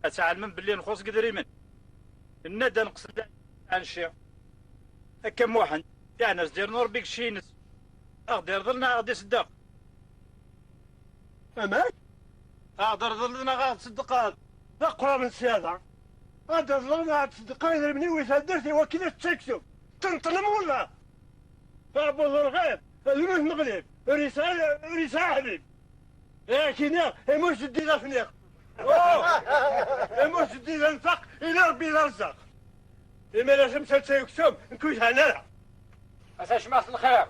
ad tɛelmem belli nxuṣ deg idrimen. Nenna-d ad neqsed ɛenci. Akka Muḥend, yeɛna s-d-irnu Rebbi deg cci-ines. A ɣ-d-irḍel neɣ a ɣ-d-iseddeq? Amek? A ɣ-d-irḍel neɣ a ɣ-d-tseddqeḍ? D aqrab n ṣṣyada. Ad d-irḍel neɣ a ɣ-d-tseddqeḍ idrimen-iw i taddart i wakken ad tt-kkseɣ. Tenṭlem wala? Aɛebbuḍ n lɣir, drus n uɣlib, ur yesɛi, ur yesɛi aḥbib. Yak iniɣ, imuc jeddi d afniq. Oh! Imuc jeddi d anfaq, ila Rebbi d arezzaq. Imir-a tamsalt-a n uksum, nekk ur yelhan ara. A tacmaɛt n lxir.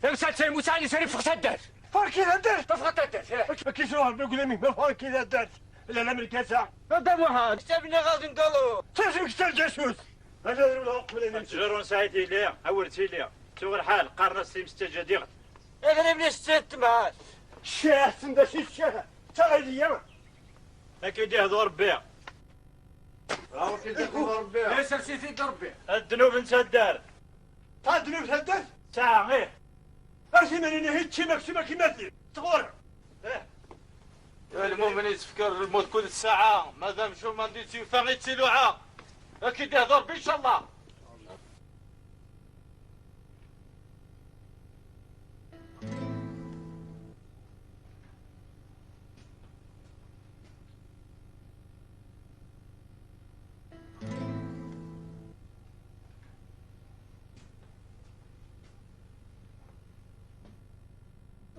Tamsalt-a n lmuttɛa n yisari ffeɣ taddart. Farki taddart! Ffeɣ taddart, eh. Ad k-isruḥ Rebbi deg udamim, ma farki taddart. La, la, Amerika sa. Anda Muḥend? Ktab-nni ɣaden dalu. Tasuk s lǧasus. Ad adrew lɣeqbel. Ǧerrun sɛid ili, awer tili. Tuɣ lḥal, qqaren-as timesǧaǧa diɣ. Idrimen-is d tmetmaɛt. Ccah, send-as i ccah. Taɣiliya. Ad k-id-ihdu Rebbi. Ṛebbi d Ṛebbi. Yessers-it-id Ṛebbi. Ddnub n taddart. Ta ddnub n taddart? Saɛa, ih. Ar timanin ihi ččim aksum akken ma tli. Tɣur. Ih. Lmumen yettfekar lmut kul ssaɛa, madam Jumandi d tiwta i d tiluɛa. Ad k-id-ihdu Ṛebbi, ncallah.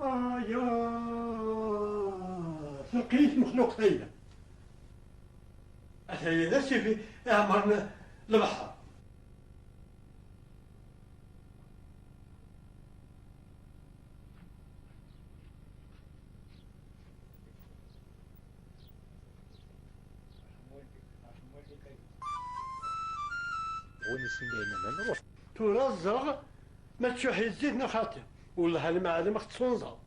Aya, taqiyt mexluqt ayla. Ataya d asif iɛemren lebḥer. Win issen d ayen llan, ruḥ. Tura ẓẓeɣ ma tcuḥ-it zzit neɣ xaṭi. Wellah a lmaɛlim ad ɣ-tettunẓeḍ.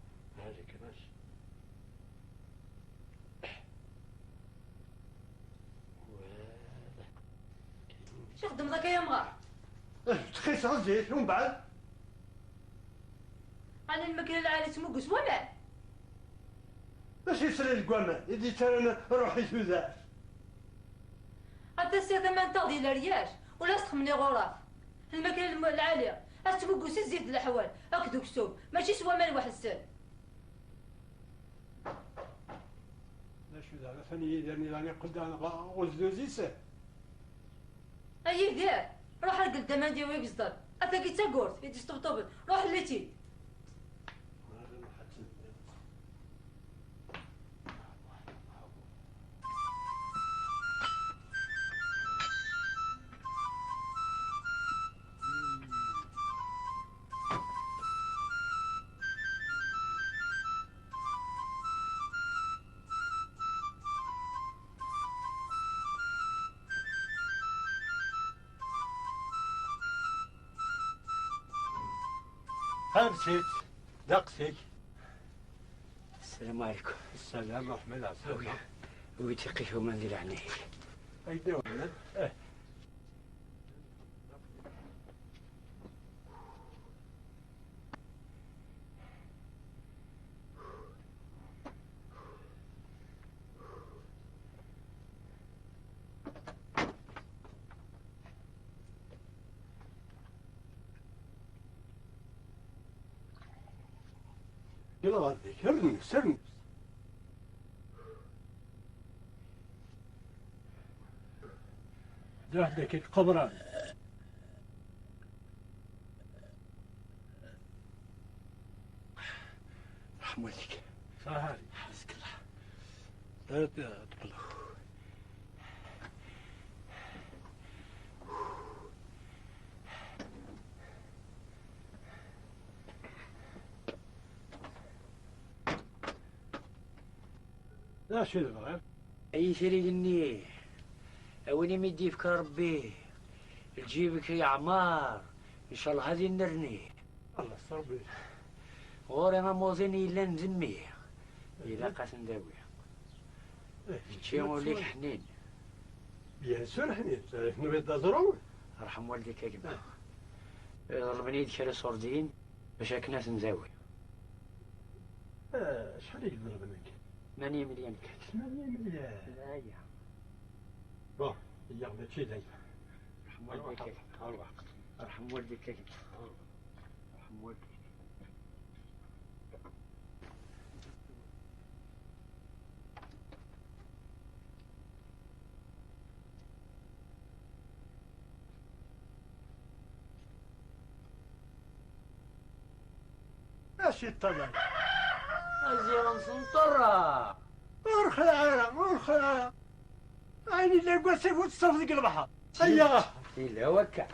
Acu txeddmeḍ akka, ay amɣar? Eh, ttqiseɣ zzit, umbeɛd? Ɛni lmakla lɛali tettmuggu s waman? Acu yesla deg waman i d-yettarran ruḥ i tudert? Aṭas i tama-nteɣ di leryaj, ur la s-txemmel iɣuraf. Lmakla lm-, lɛali, ad tettmuggu s zzit d leḥwal akked uksum, mačči s waman weḥd-sen. D acu daɣen, atan Yidir-nni daɣen yeqqel-d ɣer uzduz-is. A Yidir, ruḥ ergel-d aman d-yawi agezḍal. Atagi d tagurt i d-yesṭebṭuben, ruḥ lli-tt-id. Ḥebs-itt, ddeqs-ik. السلام عليكم. السلام ورحمة الله. Awi, awi-d tiqit n waman di leɛnaya-k. Aydi Muḥemmed. Eh. يلا غاديك، رنس، رنس. واحد كيك قبران. رحم والديك. صحيح. حفظك الله. لا تقلق. D acu i tebɣiḍ? Ay itri-nni, a win i mi d-yefka Ṛebbi, lǧib-ik yeɛmer, ncallah ad innerni. Allah s Ṛebbi. Ɣur-i am uḍin yellan d mmi, ilaq ad ten-dawi. Eh, kečči ul-ik ḥnin. Bien sûr ḥnin, tenwiḍ d aẓru? Rḥem waldik a gma. Eh. Ḍelben-iyi-d kra iṣurdiyen bac akken ad ten-dawi. Eh, acḥal i yeḍelben akka? Tmanya melyun kan. Tmanya melyun? Aya. Bon, iyyaɣ mačči d aya. Rḥem waldik a gma. Arwaḥ. Rḥem waldik a gma. Rḥem waldik. Acu yeṭṭalayen? Aziɣ n senṭerra. Ur xlaɛ ara, ur xlaɛ ara. Ayen yella deg wasif ur t-tessafeḍ deg lebḥer. Ayya! Yella wakka.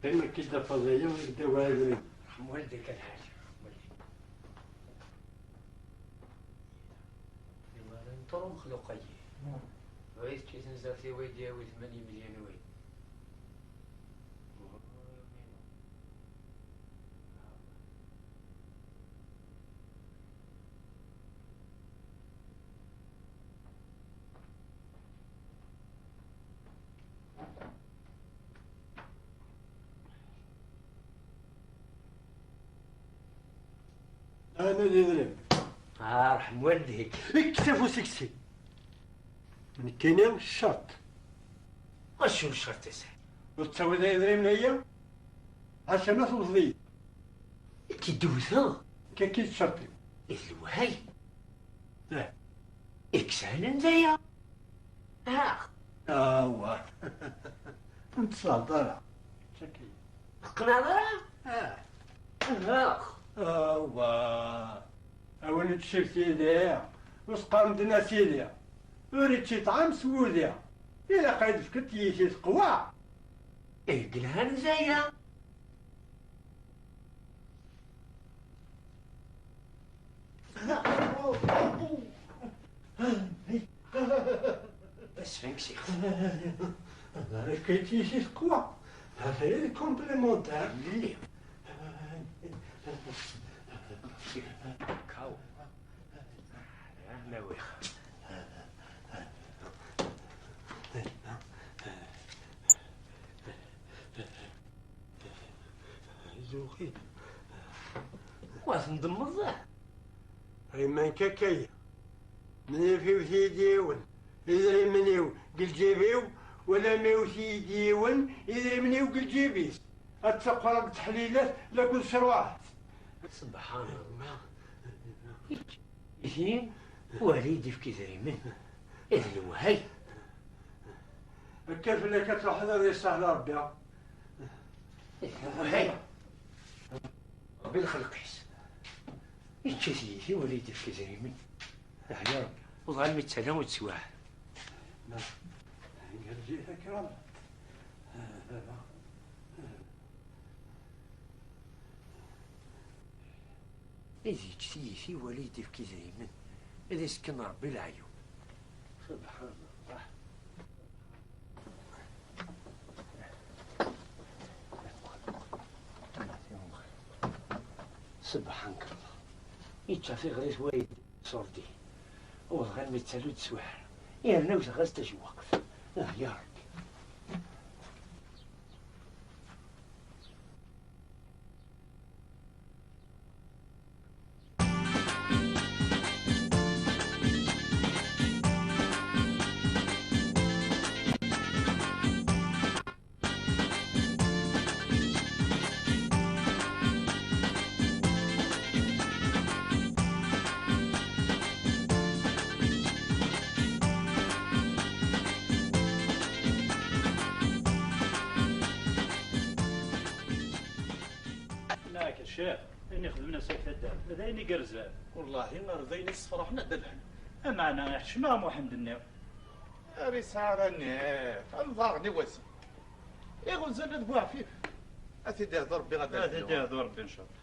Qqim akka d afaḍ-aya, ddaw aɛiwrin. Ḥmuel deg lḥaǧa. Iwala n ṭru mexluq-agi. Bɣiɣ kečč i tenzart-iw ad d-yawi tmanya imelyan-iw. Ana d idrimen. Ah, ṛḥem walidek. Kkes afus-ik syin. Nekkini ccerṭ. Acu n ccerṭ i sɛiɣ? Ur tettawiḍ ara idrimen-aya? Ḥaca ma tewwḍeḍ-iyi. I k-id-wteɣ? Akka k-id ccerṭ-iw. I d lewhay? Ih. I yesɛan d aya? Ax. Awa. Ur tettṣaḥeḍ ara. Teqqneḍ ara? Ah. Ax. Awa. A win ittcifti d aya, ur s-qqaren d nasidi. Ur ičči ṭṭɛam s wudi. Ilaq ad d-tefkeḍ tiyita teqwa. Ihi yelhan zaya. Asfenks ixef. Rkit-iyi teqwa. Ata-yi d complémentaire. Mlelli. Kaw. Nawiɣ. Wa tendemmeḍ da? Ay man kakaya. Mnif iwet-iyi-d yiwen, idrimen-iw deg lǧib-iw, wala ma iwet-iyi-d yiwen, idrimen-iw deg lǧib-is. Ad ttaqqureɣ deg teḥlilat, la ken-sruɛet. Subḥan Allah. Ihi, wali d-ifk idrimen. D lewhay. Akka fell-ak ad truḥeḍ ad yessahel Rebbi. D lewhay. Rebbi lxelq-is. Ičča tiyita, wali d-ifk idrimen. Ah, ya Rebbi. Uḍan mi ttala ur ttwaɛer. Ma, ngerzi takramt. Ah, baba. Ah. Ad yečč tiyita, wali d-ifk idrimen, ad isken Rebbi leɛyub. Subḥan Allah. Subḥan Allah. Yečča tiɣrit wayed ṣurdi. Wwḍeɣ almi d taluft s waḥer. Yerna wteɣ-as tajewwaqt. Ah, ya Rebbi. Nek, ccix, ayen ixedmen ass-a taddart, d ayen igerrzen. Wellah, d ayen yessefraḥen a Dda Lḥenni. Ameɛna, iḥcem-aɣ Muḥend-nni. Ar yesɛa ara nniɣ, amḍar n iwazi. Iɣunzan d bu ɛfif. Ad t-id-ihdu Rebbi, ad Ad t-id-ihdu Rebbi, ncallah.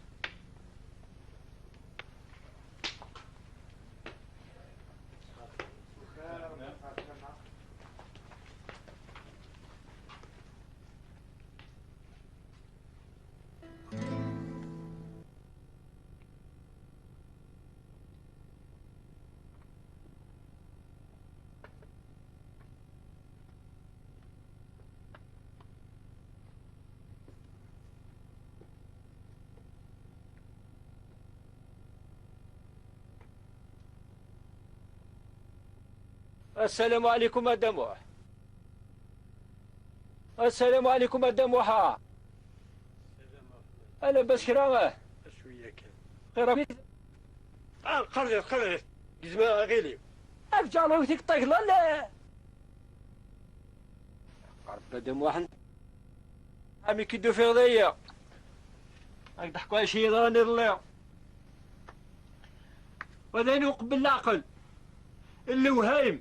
Assalamu alaikum a Dda Muḥ. Assalamu alaikum a Dda Muḥ. Ala bas kra. Cwiya kan. Xir akk. Ah, qerrdet, qerrdet. Gzem aɣilif. Afǧar iwet-ik ṭṭagla, la. Rebbi a Dda Muḥend. Amek i d-tufiḍ aya? Ad d-ḥkuɣ acu yeḍran iḍelli. Wa d ayen uqbel leɛqel. Lewhayem.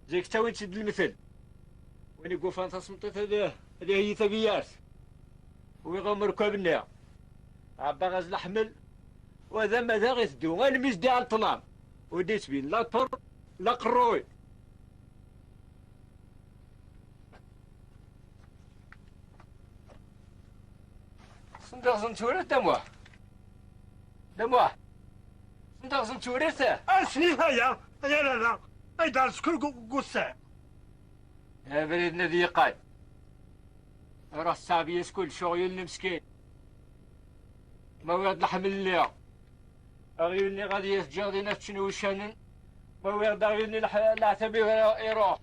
Zik ttawin-tt-id lemtel. Win i yufan tasemṭit ad, ad iheyyi tabeyart. Uwiɣ amerkab-nni. Ɛebbaɣ-as leḥmel. Wa d amadaɣ iteddu almi s-d-iɛel ṭṭlam. Ur d-yettbin la ṭṭer, la qerruy. Sendeɣ ẓen turar, Dda Muḥ. Dda Muḥ. Sendeɣ ẓen turar ta. Asni aya, ay arara, ay d-ar skur gu-, gussa. Abrid-nni ad yeqqal. Ruḥ ssaɛbi-yas kullec uɣyul-nni meskin. Ma wiɣ-d leḥmel lliɣ. Aɣyul-nni ɣad yas-ǧǧeɣ din ad ččen wuccanen. Ma wiɣ-d aɣyul-nni leḥ-, leɛtab iruḥ.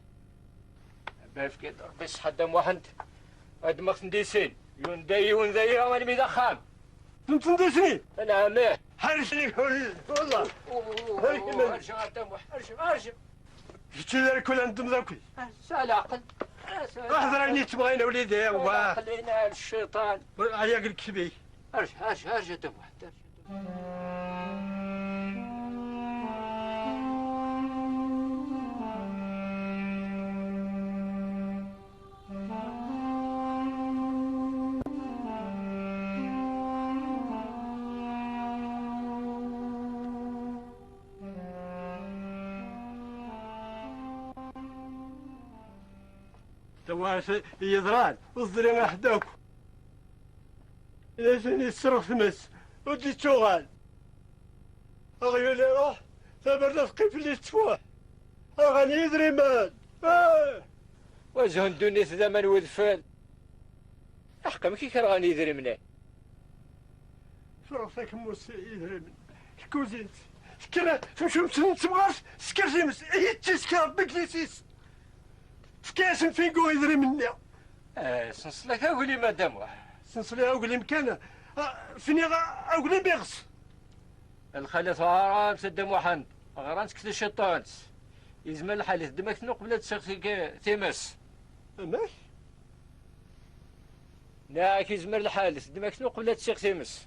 Bafk-id Rebbi ṣṣeḥḥa Dda Muḥend. Ad d-mmeɣ-ten di sin. Yiwen dayi, yiwen dayi, almi d axxam. Tenten di sin? Anɛam, ih. Ḥerrek-ik, wallah. Ḥerrek iman-ik. Arǧu a Dda Muḥ, arǧu, arǧu. Kečč d arkel n temdakelt. Sɛa leɛqel. Aḥder ayen yettmɣayen a wlidi, wa. Leɛqel-ina ar cciṭan. Ɛyiɣ deg lekdeb-ik. Arǧu, arǧu, arǧu a Dda Muḥend, arǧu. Tawaɣit yeḍran, ur teẓri aḥed akk. Laten yesserɣ tmes, ur d-ittuɣal. Aɣyul iruḥ, taberna teqqim fell-i tettfuḥ. Rɣan yidrimen. Ah! Wa zhu n ddunit d aman n wedfel. Aḥeqq, amek i k-rɣan yidrimen-a? Ffreɣ takemmust i yidrimen. Tkuzint. Tekker temcumt n temɣart, tekker times. Ihi d tisker Rebbi deg lisis. Tefka-yasen Fingo idrimen-nni. Eh, sensel-ak aglim a Dda Muḥ. Sensel-ak aglim kan. Ah, fniɣ aglim iɣes. Lxalat ɣran-tt a Dda Muḥend. Ɣran-tt deg tciṭant. Yezmer lḥal teddem-ak-ten uqbel ad tseɣ tik-, times. Amek? Nniɣ-ak yezmer lḥal teddem-ak-ten uqbel ad tseɣ times.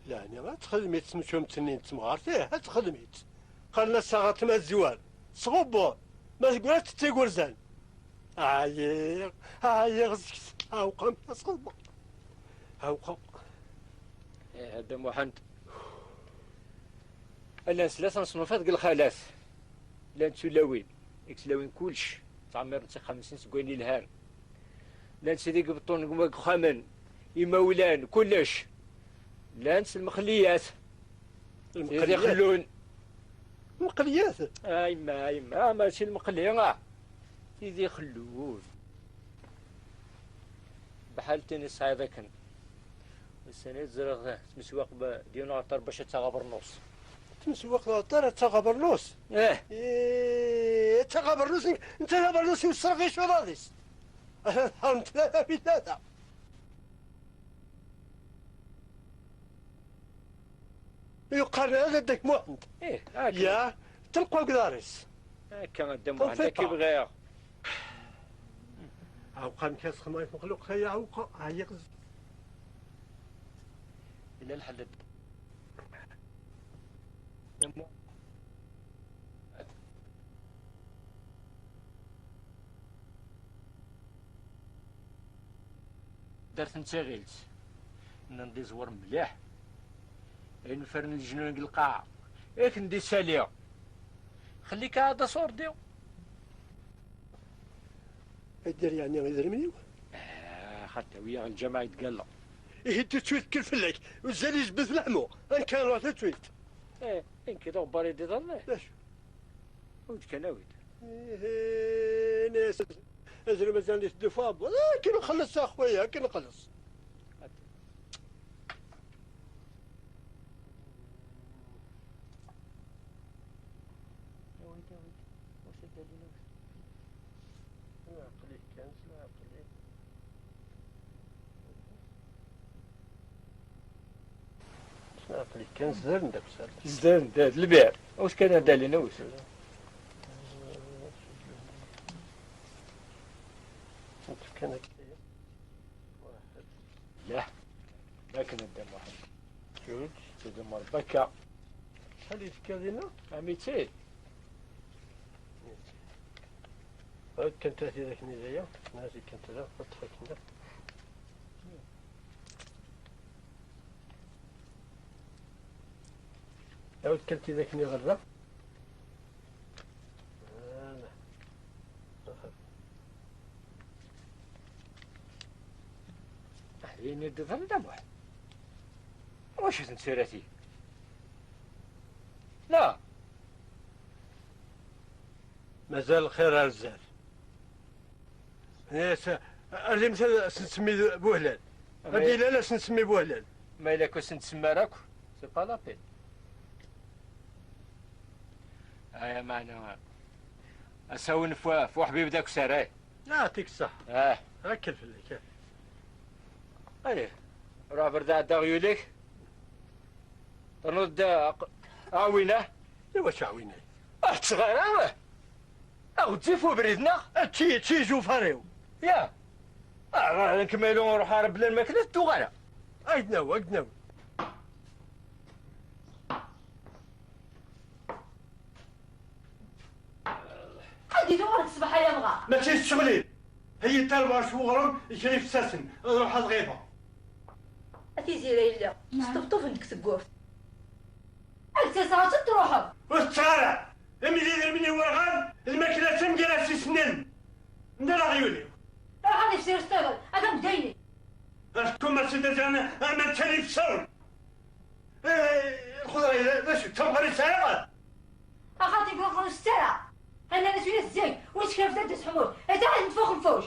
Yeɛni ad texdem-itt temcumt-nni n temɣart? Ih, ad texdem-itt. Qqaren-as taɣaṭ ma tezwar, tesɣubbuḍ, ma teggra tetti igerzan. Ɛyiɣ, ɛyiɣ seg-s. Awqam, asɣubbuḍ. Awqam. Ih, a Dda Muḥend. Llant tlata n ṣṣnufat deg lxalat. Llant tulawin, i yetlawin kullec, ttɛemmiren ixxamen-nsen seg wayen yelhan. Llan tid i ibeṭṭun deg wexxamen, imawlan, kullec. Llant lmeqliyat. Tid lmeqliyat? Ixellun. Lmeqliyat? A yemma, a yemma, a mačči lmeqli, ah. Tid ixellun. Bḥal tin i tesɛiḍ akken. Ussan-a ẓriɣ tmeswaqt d yiwen uɣeṭṭar bac ad taɣ abernus. Tmeswaqt uɣeṭṭar ad taɣ abernus? Eh. Eh, ad taɣ abernus, netta d abernus iwesser ɣic uḍad-is. Ḥermt tlata fi tlata. Yuqal ad Dda Muḥend. Eh, akka. Ya, telqu agḍar-is. Akka a Dda Muḥend, akka i bɣiɣ. Awqam kan sxemay mexluq ya awqa, ɛyiɣ. Ila lḥal. Dart n tiɣilt. Nnan-d iẓwer mliḥ. Ayen ufaren leǧnun deg lqaɛa. Akken d isali. Xelli-k ɛad aṣurdi. Ad d-yerr yeɛni idrimen-iw? Ah, xaṭi, wiyaɣ lǧameɛ i d-galla. Ihi d tutwit kker fell-ak, uzzal ijebbed leḥmu, anka ruḥ tutwit. Eh, inki d uɣebbar i d-iḍerren. D acu? Ur d-kan awid. Ihi, ini-as, azrem mazal iteddu f uɛebbuḍ. Ah, akken nxelleṣ a xwaya, akken nxelleṣ. Awi-d, awi-d. Ur s-ddalin, ur s-, s leɛqel-ik kan, s leɛqel-ik. S leɛqel-ik kan, zdan-d akk sal. Zdan-d, d lbiɛ. Ur s-kan ad ddalin, ur s-, kan akka. Yah, akken a Dda Muḥend. Juǧ, Dda Muḥend, akka. Acḥal i tefkiḍ dinna? Amitil. Akken tlata d akken i d aya, nadi kan tlata, ṭṭef akken da. Awd kan tidak-nni ɣer da. Ala. Aḥlini d-iḍen d amuḥ. Wacu tentsurati? La. Mazal lxir ar zdat. Yes, alimt ad s-nsemmi Buhlal. Ad d-ilal ad s-nsemmi Buhlal. Ma yella ur sen-tsemmi ara akk, c'est pas la peine. Aya meɛna, asawen f, f uḥbib d akessar, eh? Yeɛṭik ṣṣeḥḥa. Ah. Akken fell-ak, eh. Aye, ruḥ berda ɛedda aɣyul-ik. Ternuḍ-d aɛwin-ah? Iwacu aɛwin-ah? Ur ḥettseɣ ara. Aɣezzif ubrid-nneɣ? Čči, čči ijufaṛ-iw. Ya. Ah, nekk ma yella ur ruḥ ara bla lmakla, ur ttuɣ ara. Ad k-d-nawi, ad k-d-nawi. Anda i tuɣaleḍ ṣṣbeḥ ay amɣar? Mačči d ccɣel-im. Heyyi-d tarbaɛt n uɣrum i kra ifessasen, ad ruḥeɣ lɣiba. A Tiziri yella, sṭebṭuben deg tewwurt. Ad d-taseɣ ad truḥeḍ. Ur tetteɣ ara. Imi d idrimen i werɣan, lmakla d tamgara s-isnen. Nna leɣyul-iw. Ruḥ ad ifsir s tayeḍ, ad am-d-ayni. Ar tkummert d aman ttali fsawen. Eh, lxudra d acu, d tamɣar i sɛiɣ? Axaṭi deg uxxam s tara. Ḥanna d acu yas zik, ur teckraf d ddus ḥmut. Ata ad nfux nfuc.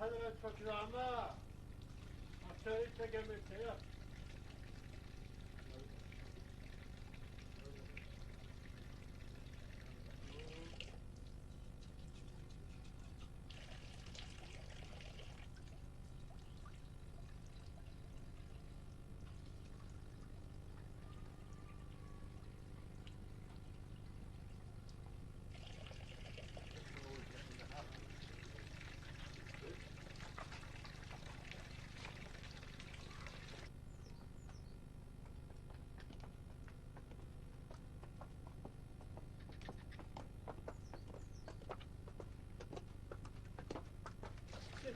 Ḥader ad tfakkeḍ aɛma. Aṭṭar-is tagamilt-a.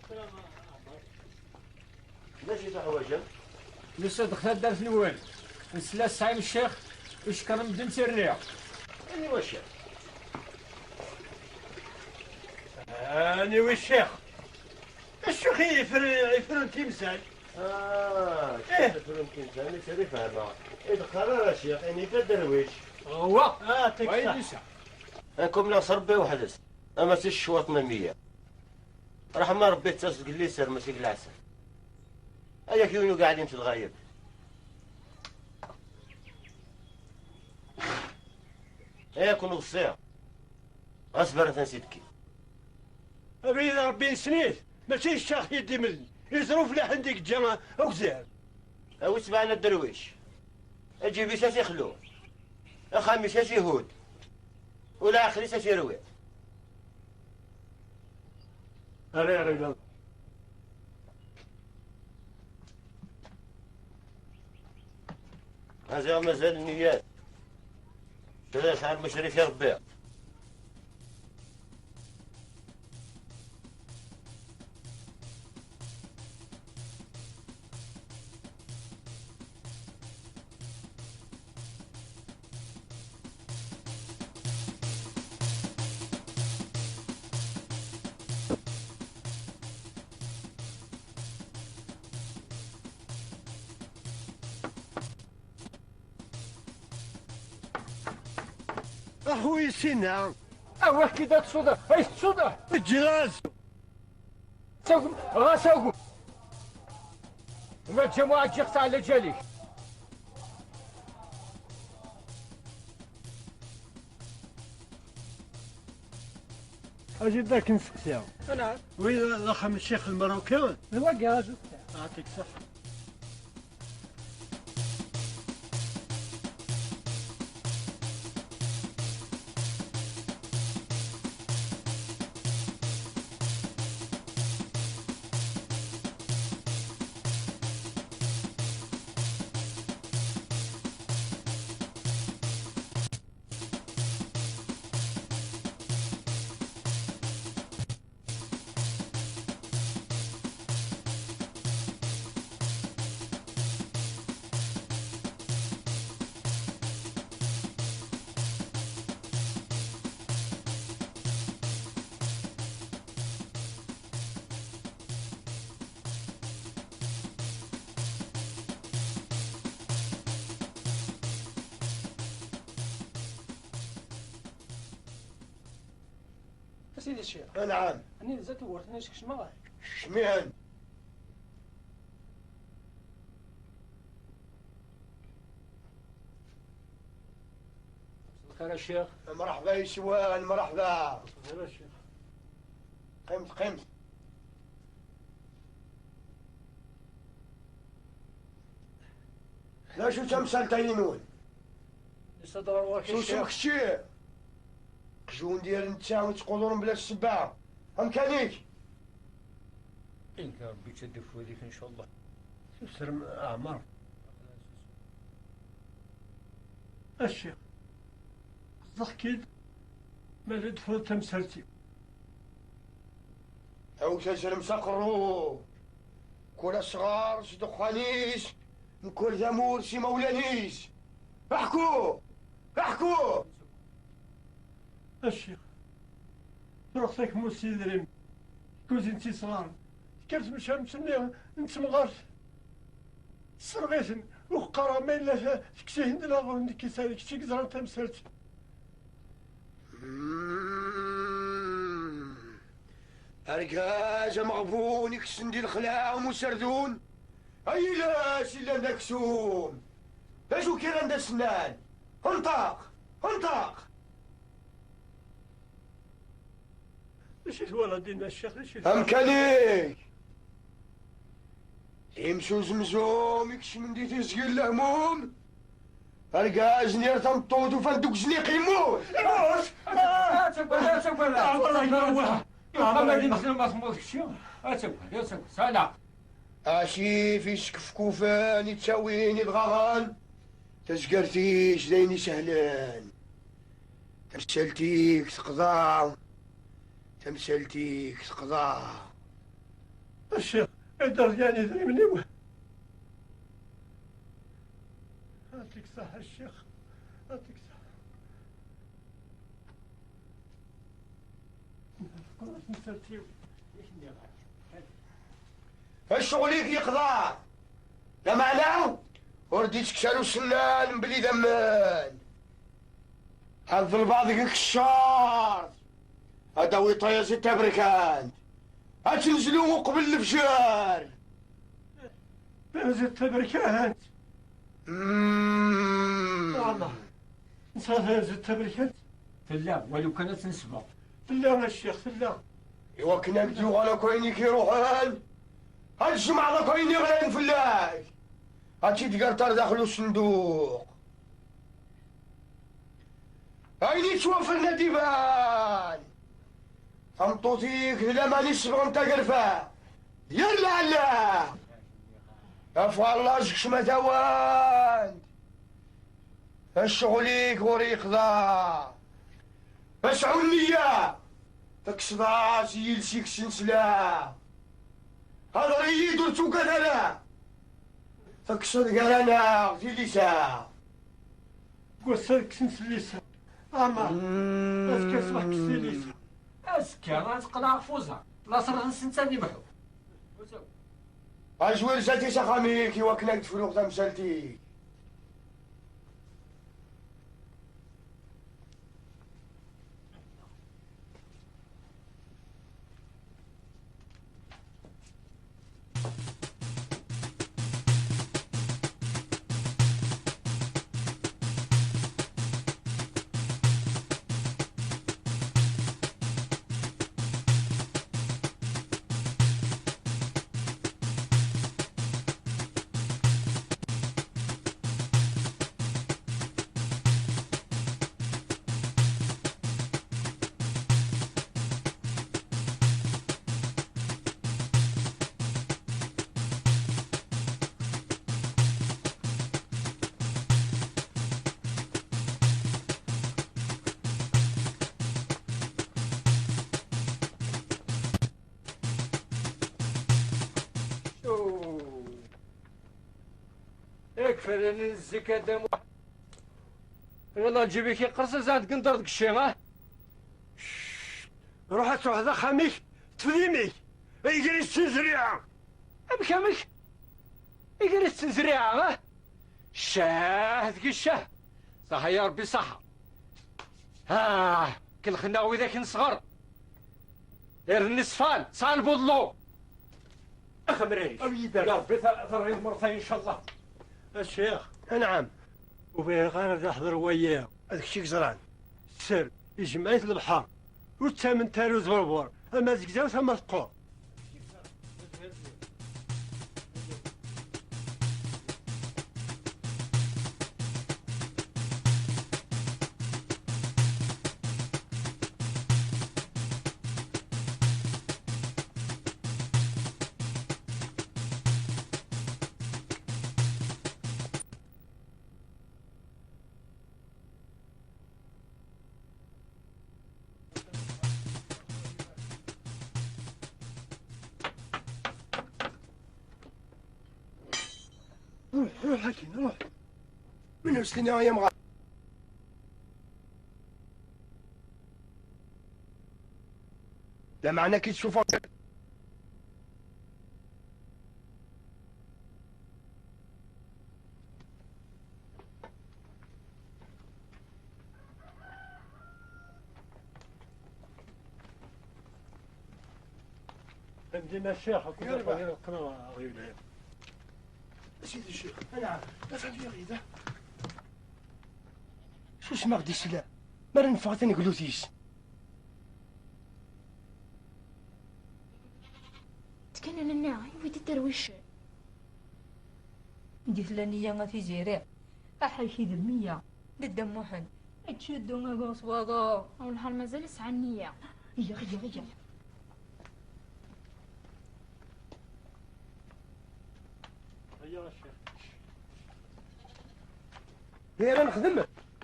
D acu i teḥwaǧem? Nusa-d ɣer taddart-nwen. Nesla tesɛim ccix, icekkeṛ medden tirni. Aniwa ccix? Aniwa ccix? Ccix i ifren, ifren timsal. Ah, ccix ifren timsal, nekk ad fehmeɣ. I d-qqar ara ccix, ini-t aderwic. Wa. Ah, tek ṣṣeḥ. Ankum la s Rebbi weḥd-s, ama si ccwaṭ n meyya. Ṛṛeḥma n Ṛebbi tettas deg liser, mačči deg leɛsel. Ay ak yiwen ugeɛlim s lɣayeb. Ay akun weṣṣiɣ. Ɣas berra tansi tekki. Abrid n Ṛebbi nessen-it, mačči d ccix i d-imedlen, i ẓruf laḥen deg ǧǧa akzar. A wi sebɛen a dderwic, aǧib-is a t-ixlu, axxam-is a t-ihudd, u lɛaqel-is a t-irwi. Rriɣ i baba. Maziɣ mazal nniyat. Kra yesɛa lmucrik i Rebbi. Aḥu i sinna. Awah kida tsuda, ay tsuda. Ǧǧiɣ-as. Tagum, ɣas agum. Ma ǧǧa muɛeǧǧiɣ teɛla ǧalik. Aǧi-d akken seqsiɣ. Anɛam. Wi d axxam n Ccix Lmeṛṛuki? D wagi, aǧi-d. Yeɛṭik ṣṣeḥḥa. A sidi ccix. Anɛam. Anida tewwurt-nni skecmeɣ? Kecmen. Lxir a ccix. Mṛeḥba yes-wen, mṛeḥba. Lxir a ccix. Qqimet, qqimet. D acu tamsalt-agi-nwen? Yessaḍ ɣer ɣur-k a ccix. Susem kečči! Qjun d yir netta yettqudur mebla ssebba. Amkan-ik! Inka Rebbi yettaddef walik, ncallah. Susrem a Ɛmer. A ccix, qeẓẓeɣ-k-id ma la d-tefruḍ tamsalt-iw. Awi tazrem s aqerru. Kul asɣar s ddexxan-is, mkul tamurt s imawlan-is. Aḥku! Aḥku! A ccix, truḥ takmust s idrimen, tkuzint s isɣaren, tekker tmecḥamt-nni n temɣart, tesserɣ-iten, ur k-qqareɣ ma yella ta-, tekkes-ihin d laɣen, nekk i ta-, kečč i yeẓran tamsalt. Mm. Argaz ameɣbun ikessen di lexla am userdun, ay iles illan d aksum. D acu kiran d asennan? Nṭeq! Nṭeq! D acu twalaḍ dinna, a ccix? D acu twalaḍ? Amkan-ik! Imsuzmzum ikecmen di tiẓgi n lehmum, argaz n yir tameṭṭut ufan deg uzniq yemmut. Immut! Ad tagad, ad tagad, ad tagad. Ama di Mexlum ma temmuḍ kečči, ad tagad, ad tagad. Sala. Asif iskefkufen ittawin idɣaɣen, tazgert-is d ayen isehlen. Tamsalt-ik teqḍa, tamsalt-ik teqḍa. A ccix, ad d-rẓen idrimen-iw. Ɛṭik ṣṣeḥḥa a ccix, ɛṭik ṣṣeḥḥa. Qqlent temsalt-iw. Ccɣel-ik yeqḍeɛ. Lameɛna ur d-ittekkes ara usennan mebli d aman. Ad ḍelbeɣ deg-k ccer. Ad d-tawiḍ tayaziḍt taberkant. Ad tenzlu uqbel lefjer. Tayaziḍt taberkant. Mm. Allah. Nesɛa tayaziḍt taberkant? Tella, wali kan ad tt-nesbeɣ. Tella a ccix, tella. Iwakken ad d-yuɣal akk ayen i k-iruḥen, ad tjemɛeḍ akk ayen iɣlan fell-ak, ad tt-id-terreḍ ar daxel usenduq. Ayen yettwafren ad d-iban. Tameṭṭut-ik d laman isebɣen tagerfa. Yir lɛella. Af ɣer laẓ kecm a tawant. Ccɣel-ik ur yeqḍa. Sɛu nniya. Tekkseḍ-as i yiles-ik snesla. Hḍer-iyi-d ur ttugad ara. Tekkseḍ gar-aneɣ tilisa. Deg wass-a kksen s llisa. Ama azekka ṣṣbeḥ kkes tilisa. Azekka ad teqqel ɣef uẓar. Laṣer-nsen d imḥu. Azwir zdat-i s axxam-ik iwakken ad d-fruɣ tamsalt-ik. Yak fadalen zik a Dda Muḥ. Wala lǧib-ik iqers azal deg nder deg cci, ah? Cct. Ruḥ ad truḥeḍ axxam-ik, tefdim-ik. Iger-itt ttenzriɛa. Amek, amek? Iger-itt ttenzriɛa, ah? Ccah deg ccah. Saḥa ya Rebbi saḥa. Ah, kelxen-aɣ widak n sɣer. Irden iṣfan, sɛan buḍlu. Axemrayek. Awi-yi-d ar Rebbi ta-, terɣiḍ merta, incallah. A ccix. Anɛam. Ur bɣiɣ ara ad aḥḍer waya. Ad kečč i yeẓran. Sser, ijemɛ-it lebḥer. Ur ttament ara uzberbur. Ama zegzaw tama teqqur. Ruḥ, ruḥ akin, ruḥ. Min ur s-tini ay amɣar. Lameɛna ki tcufeḍ. Amdin a ccix, akked Yerbeḥ. Yerbeḥ, yerbeḥ, yerbeḥ. A sidi ccix, anɛam, la famille rida. Susem-aɣ-d isla, mi ara neffeɣ taneglut-is. Ttkanen-nni, iwi-d iderwicen. Anda tella nniya a Tiziri? Aḥak i d meyya. D Dda Muḥend. Ečč ddu a ɣur-s waḍu. Awlḥal mazal isɛa nniya. Iyya, iyya, iyya. Aya a ccix. D ayen ara nexdem.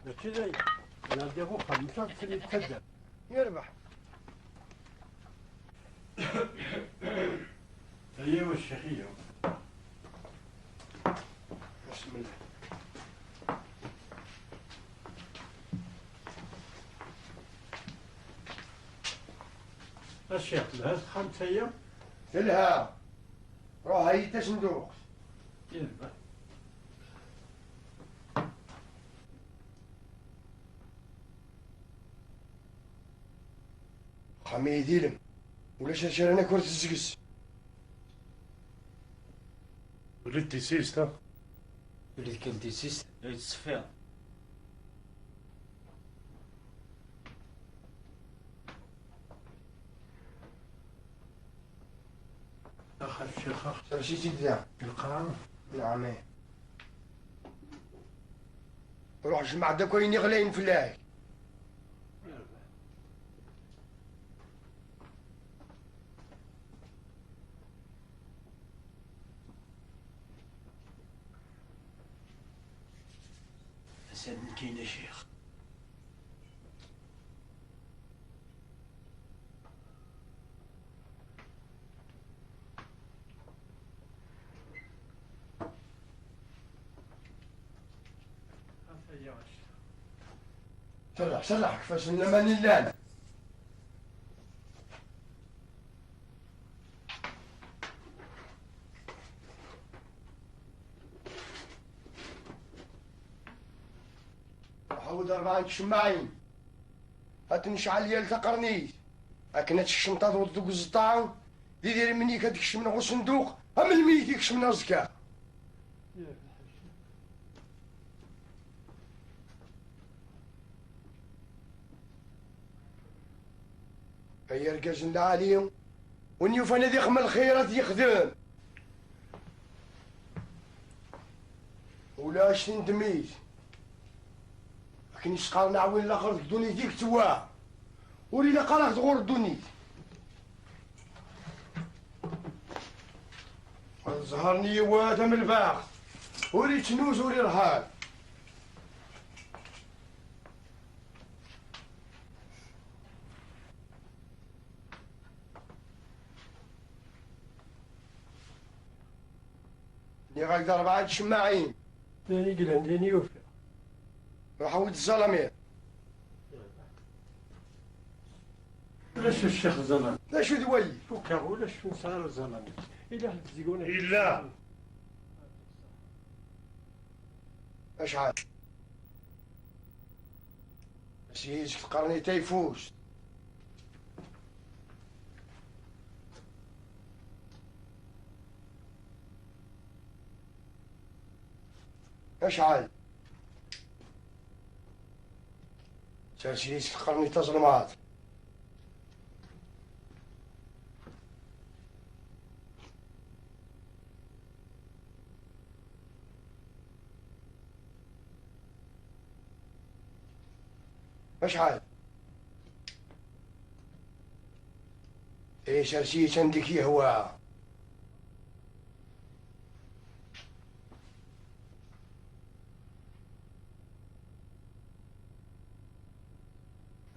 Mačči d ayen. Nɛeddi ɣer uxxam, mačči ad ttili d taddart. Yerbeḥ. Aya wa ccix, aya. Bismillah. A ccix, telha texxamt-aya? Telha. Ruḥ, heyyi-d tasenduqt. Yelha. Axxam-agi d ilem. Ulac acu ara naker, tezgez. Ula d tissist, ha? Ula d kan tissist, ay tettṣeffiḍ. Ax a ccix, ax. Sers-itt-id da. Lqaɛa? Nɛam, ih. Ruḥ jmeɛ-d akk ayen iɣlayen fell-ak. Ass-a d nekkini a ccix. Serreḥ, serreḥ, deg ifassen n laman i llan. Ḥawed rebɛa n tcemmaɛin. Ad ten-necɛel yal taqernit, akken ad tekcem taḍuṭ deg uẓeṭṭa, d idrimen-ik ad d-kecmen ɣer usenduq, am lmeyyet i kecmen aẓekka. Ay argaz n lɛali, win yufan ad ixdem lxir, ad t-yexdem. Ulac tindemit. Akken i s-qqaren aɛwin laxer deg ddunit i yettwa. Ur ilaq ara ad ɣur ddunit. Ẓher n yiwet am lbaxt. Ur ittnuz, ur irḥal. Nniɣ-ak-d rebɛa n tcemmaɛin. D ayen i yellan, d ayen i ufiɣ. Ruḥ awi-d zzalamiḍ. Ulac a ccix zzalamiḍ. D acu d wayi? Fukkeɣ, ulac, ur nesɛi ara zzalamiḍ. Ila ḥedd zigun. Ila. Acḥal? Seg tqernit tayeffust. Acḥal? Sers-iyi seg tqernit tazelmaḍt. Acḥal? Isers-iyi-tt anda i k-yehwa.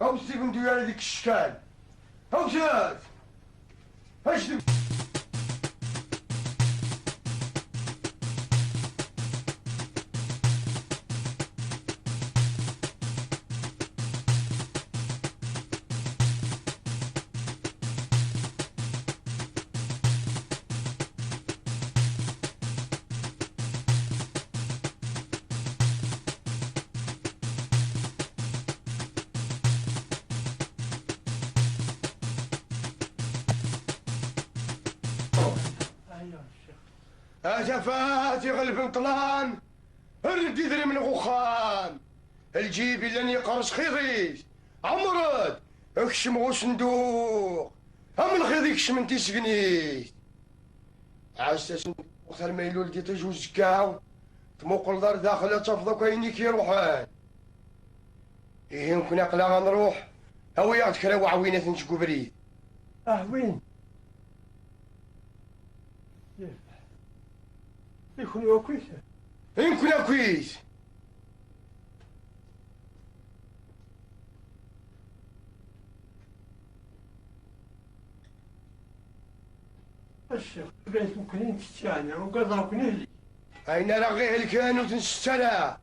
Hawset ibendu ara deg ccekal. Hawset! Hawset! A tafat iɣelben ṭṭlam, err-d idrimen ɣer uxxam. Lǧib illan yeqqers xiḍ-is. Ɛemmer-d, kcem ɣer usenduq. Am lxiḍ ikecmen tisegnit. Ɛass asenduq arma ilul-d iṭij uzekka. Tmuqleḍ ar daxel ad tafeḍ akk ayen i k-iruḥen. Ihi nekkni aql-aɣ ad nruḥ. Awi-yaɣ-d kra n uɛwinat seg ubrid. Aɛwin? I kenwi akkit? I nekkni akkit! A ccix, bɛid nekkni nttett yeɛni, ugadeɣ-ken ihlik. Ayen ara ɣ-ihelken ur t-nsett ara.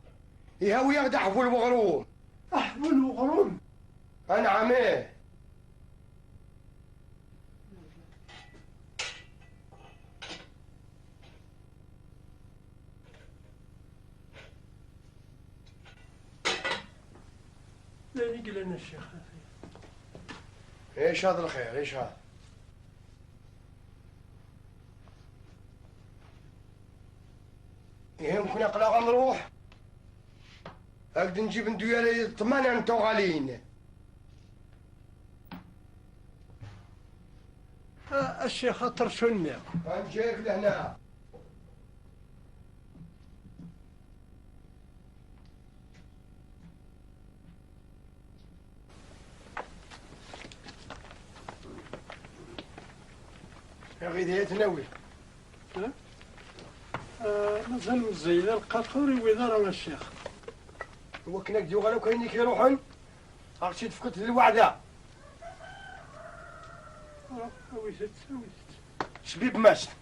Ihawi-aɣ-d aḥbul weɣrum. Aḥbul weɣrum? Anɛam, ih. D ayen i yellan a ccix. Icaḍ lxir, icaḍ. Ihi, nekkni aql-aɣ ad nruḥ. Ad d-nǧib nduyal ṭṭmana n tuɣalin. A, a ccix, aṭersu-nni. Ad nǧǧa-yak lehna. Aɣ-id-, ad ten-awi. Ha? Ah, mazal meẓẓiy, d alqaqa ur iwid ara a ccix. Wakken ad d-yuɣal akk ayen i k-iruḥen, ad ɣ-tt-id-tefkeḍ d lweɛda. Ah, awit-tt, awit-tt. Cbib mast.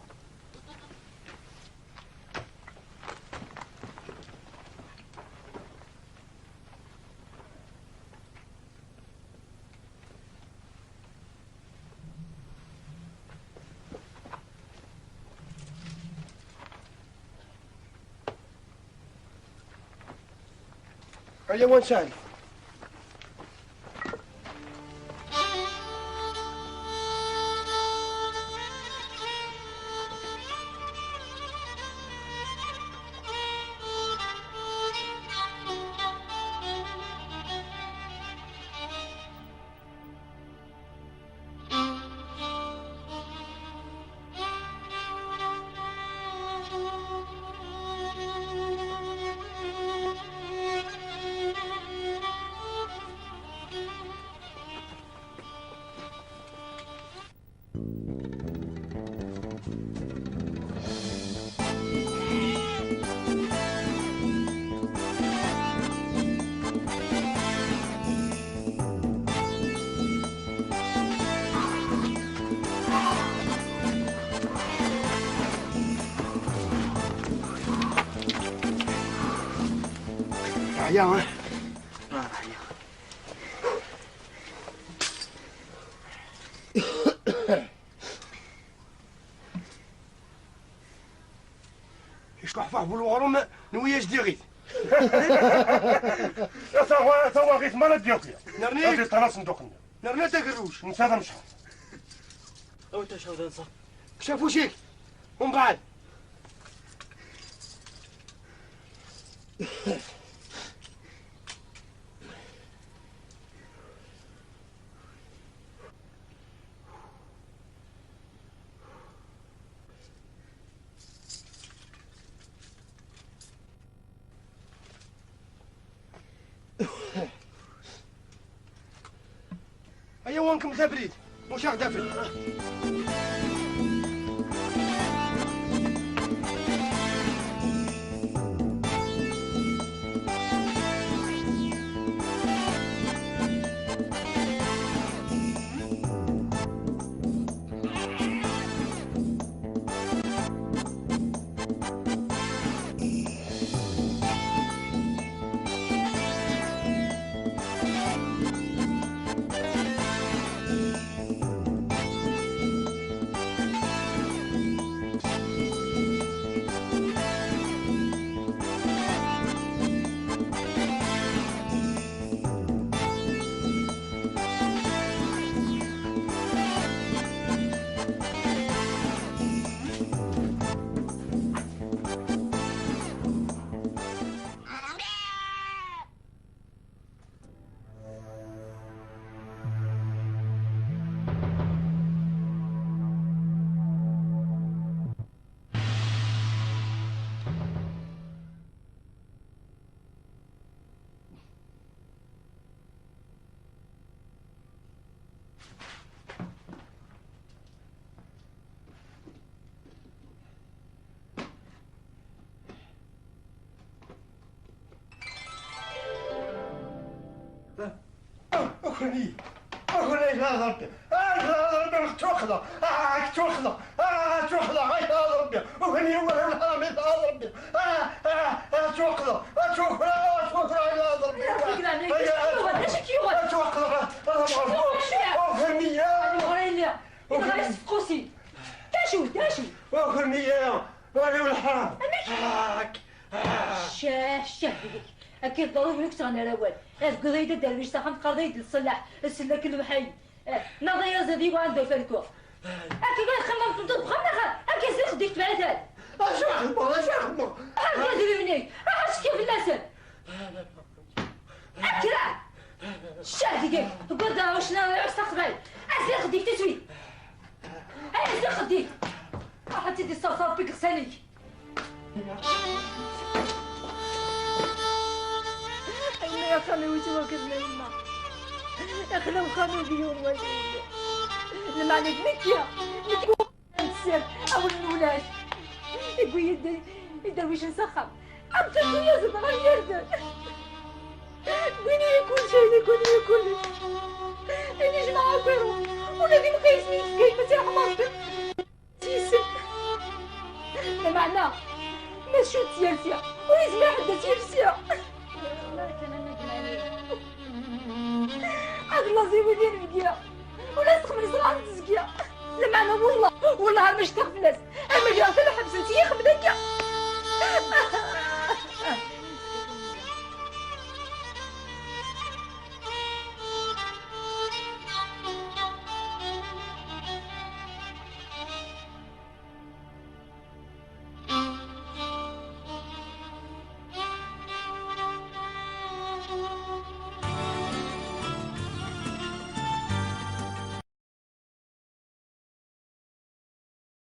Aya wansan. Teɛya, ha? Ah, teɛya. Yecṭuḥ f aḥbul uɣrum, nwi-as diɣit. Tawa-, tawaɣit mara d-yaki. Nerni-, ad iṭṭal asenduq-nni. Nerna tagerruct. Netta d amecḥaḥ. Awi tacawda nsa. Kcaf ucik. Umbeɛd. Aya wankem d abrid, mucaɣ d abrid. Akren-iyi! Akren-iyi s lhadrat! Ah, s lhadrat, ad k-ttwaxḍeɣ! Ah, ad k-ttwaxḍeɣ! Ah! Ad ttwaxleɣ, ay d Ṛebbi. Ufan-iyi wara lḥaram, ay d Ṛebbi. Ah, ah, ad ttwaxleɣ, ad ttwaxleɣ, ad ttwaxleɣ, ay d Ṛebbi. Ay d Ṛebbi, ay d Ṛebbi. Ay d Ṛebbi. Ad ttwaxleɣ, ad ttwaxleɣ. Ufan-iyi. Ufan-iyi. D acu, d acu? Ufan-iyi. Wara lḥaram. Amek? Ccah, ccah deg-k. Akka i teḍru, ur k-ttɣen ara awal. Ad teggeḍ-iyi-d aderwic s axxam, teqqareḍ-iyi-d lṣellaḥ, sellek lemḥay. Eh, naḍ ayaẓ ad iwan d aferku. Akka i txemmem tmeṭṭut bxam neɣ akka s lxeddik tebɛitan? Acu xemmeɣ, acu xemmeɣ? Argaz rimni, aḥa ttekki fell-asen. Akra! Ccah deg-k, tewwiḍ-d ucna s taqbayl. Azir xeddik tiswi. Ay, azir xeddik. Aḥa tt-id-isserṣer deg iɣsan-ik. Ay, a xali, wi ttwakren a yemma. Ixla uxxam-iw d yiwen wali. Lmeɛna d nekki, nekki n tessirt, awal n ulac. Yewwi-yi-d iderwicen s axxam. Am teddunya zedɣen irden. Wwin-iyi kullec, ay, wwin-iyi kullec. Ayen i jemɛeɣ akk iruḥ. Ula d imqaysen i yefka yemma-s iṛḥem Ṛebbi. Yis-m. Lameɛna, ma tcud tyersi, ur yezmir ḥedd ad tt-yefs.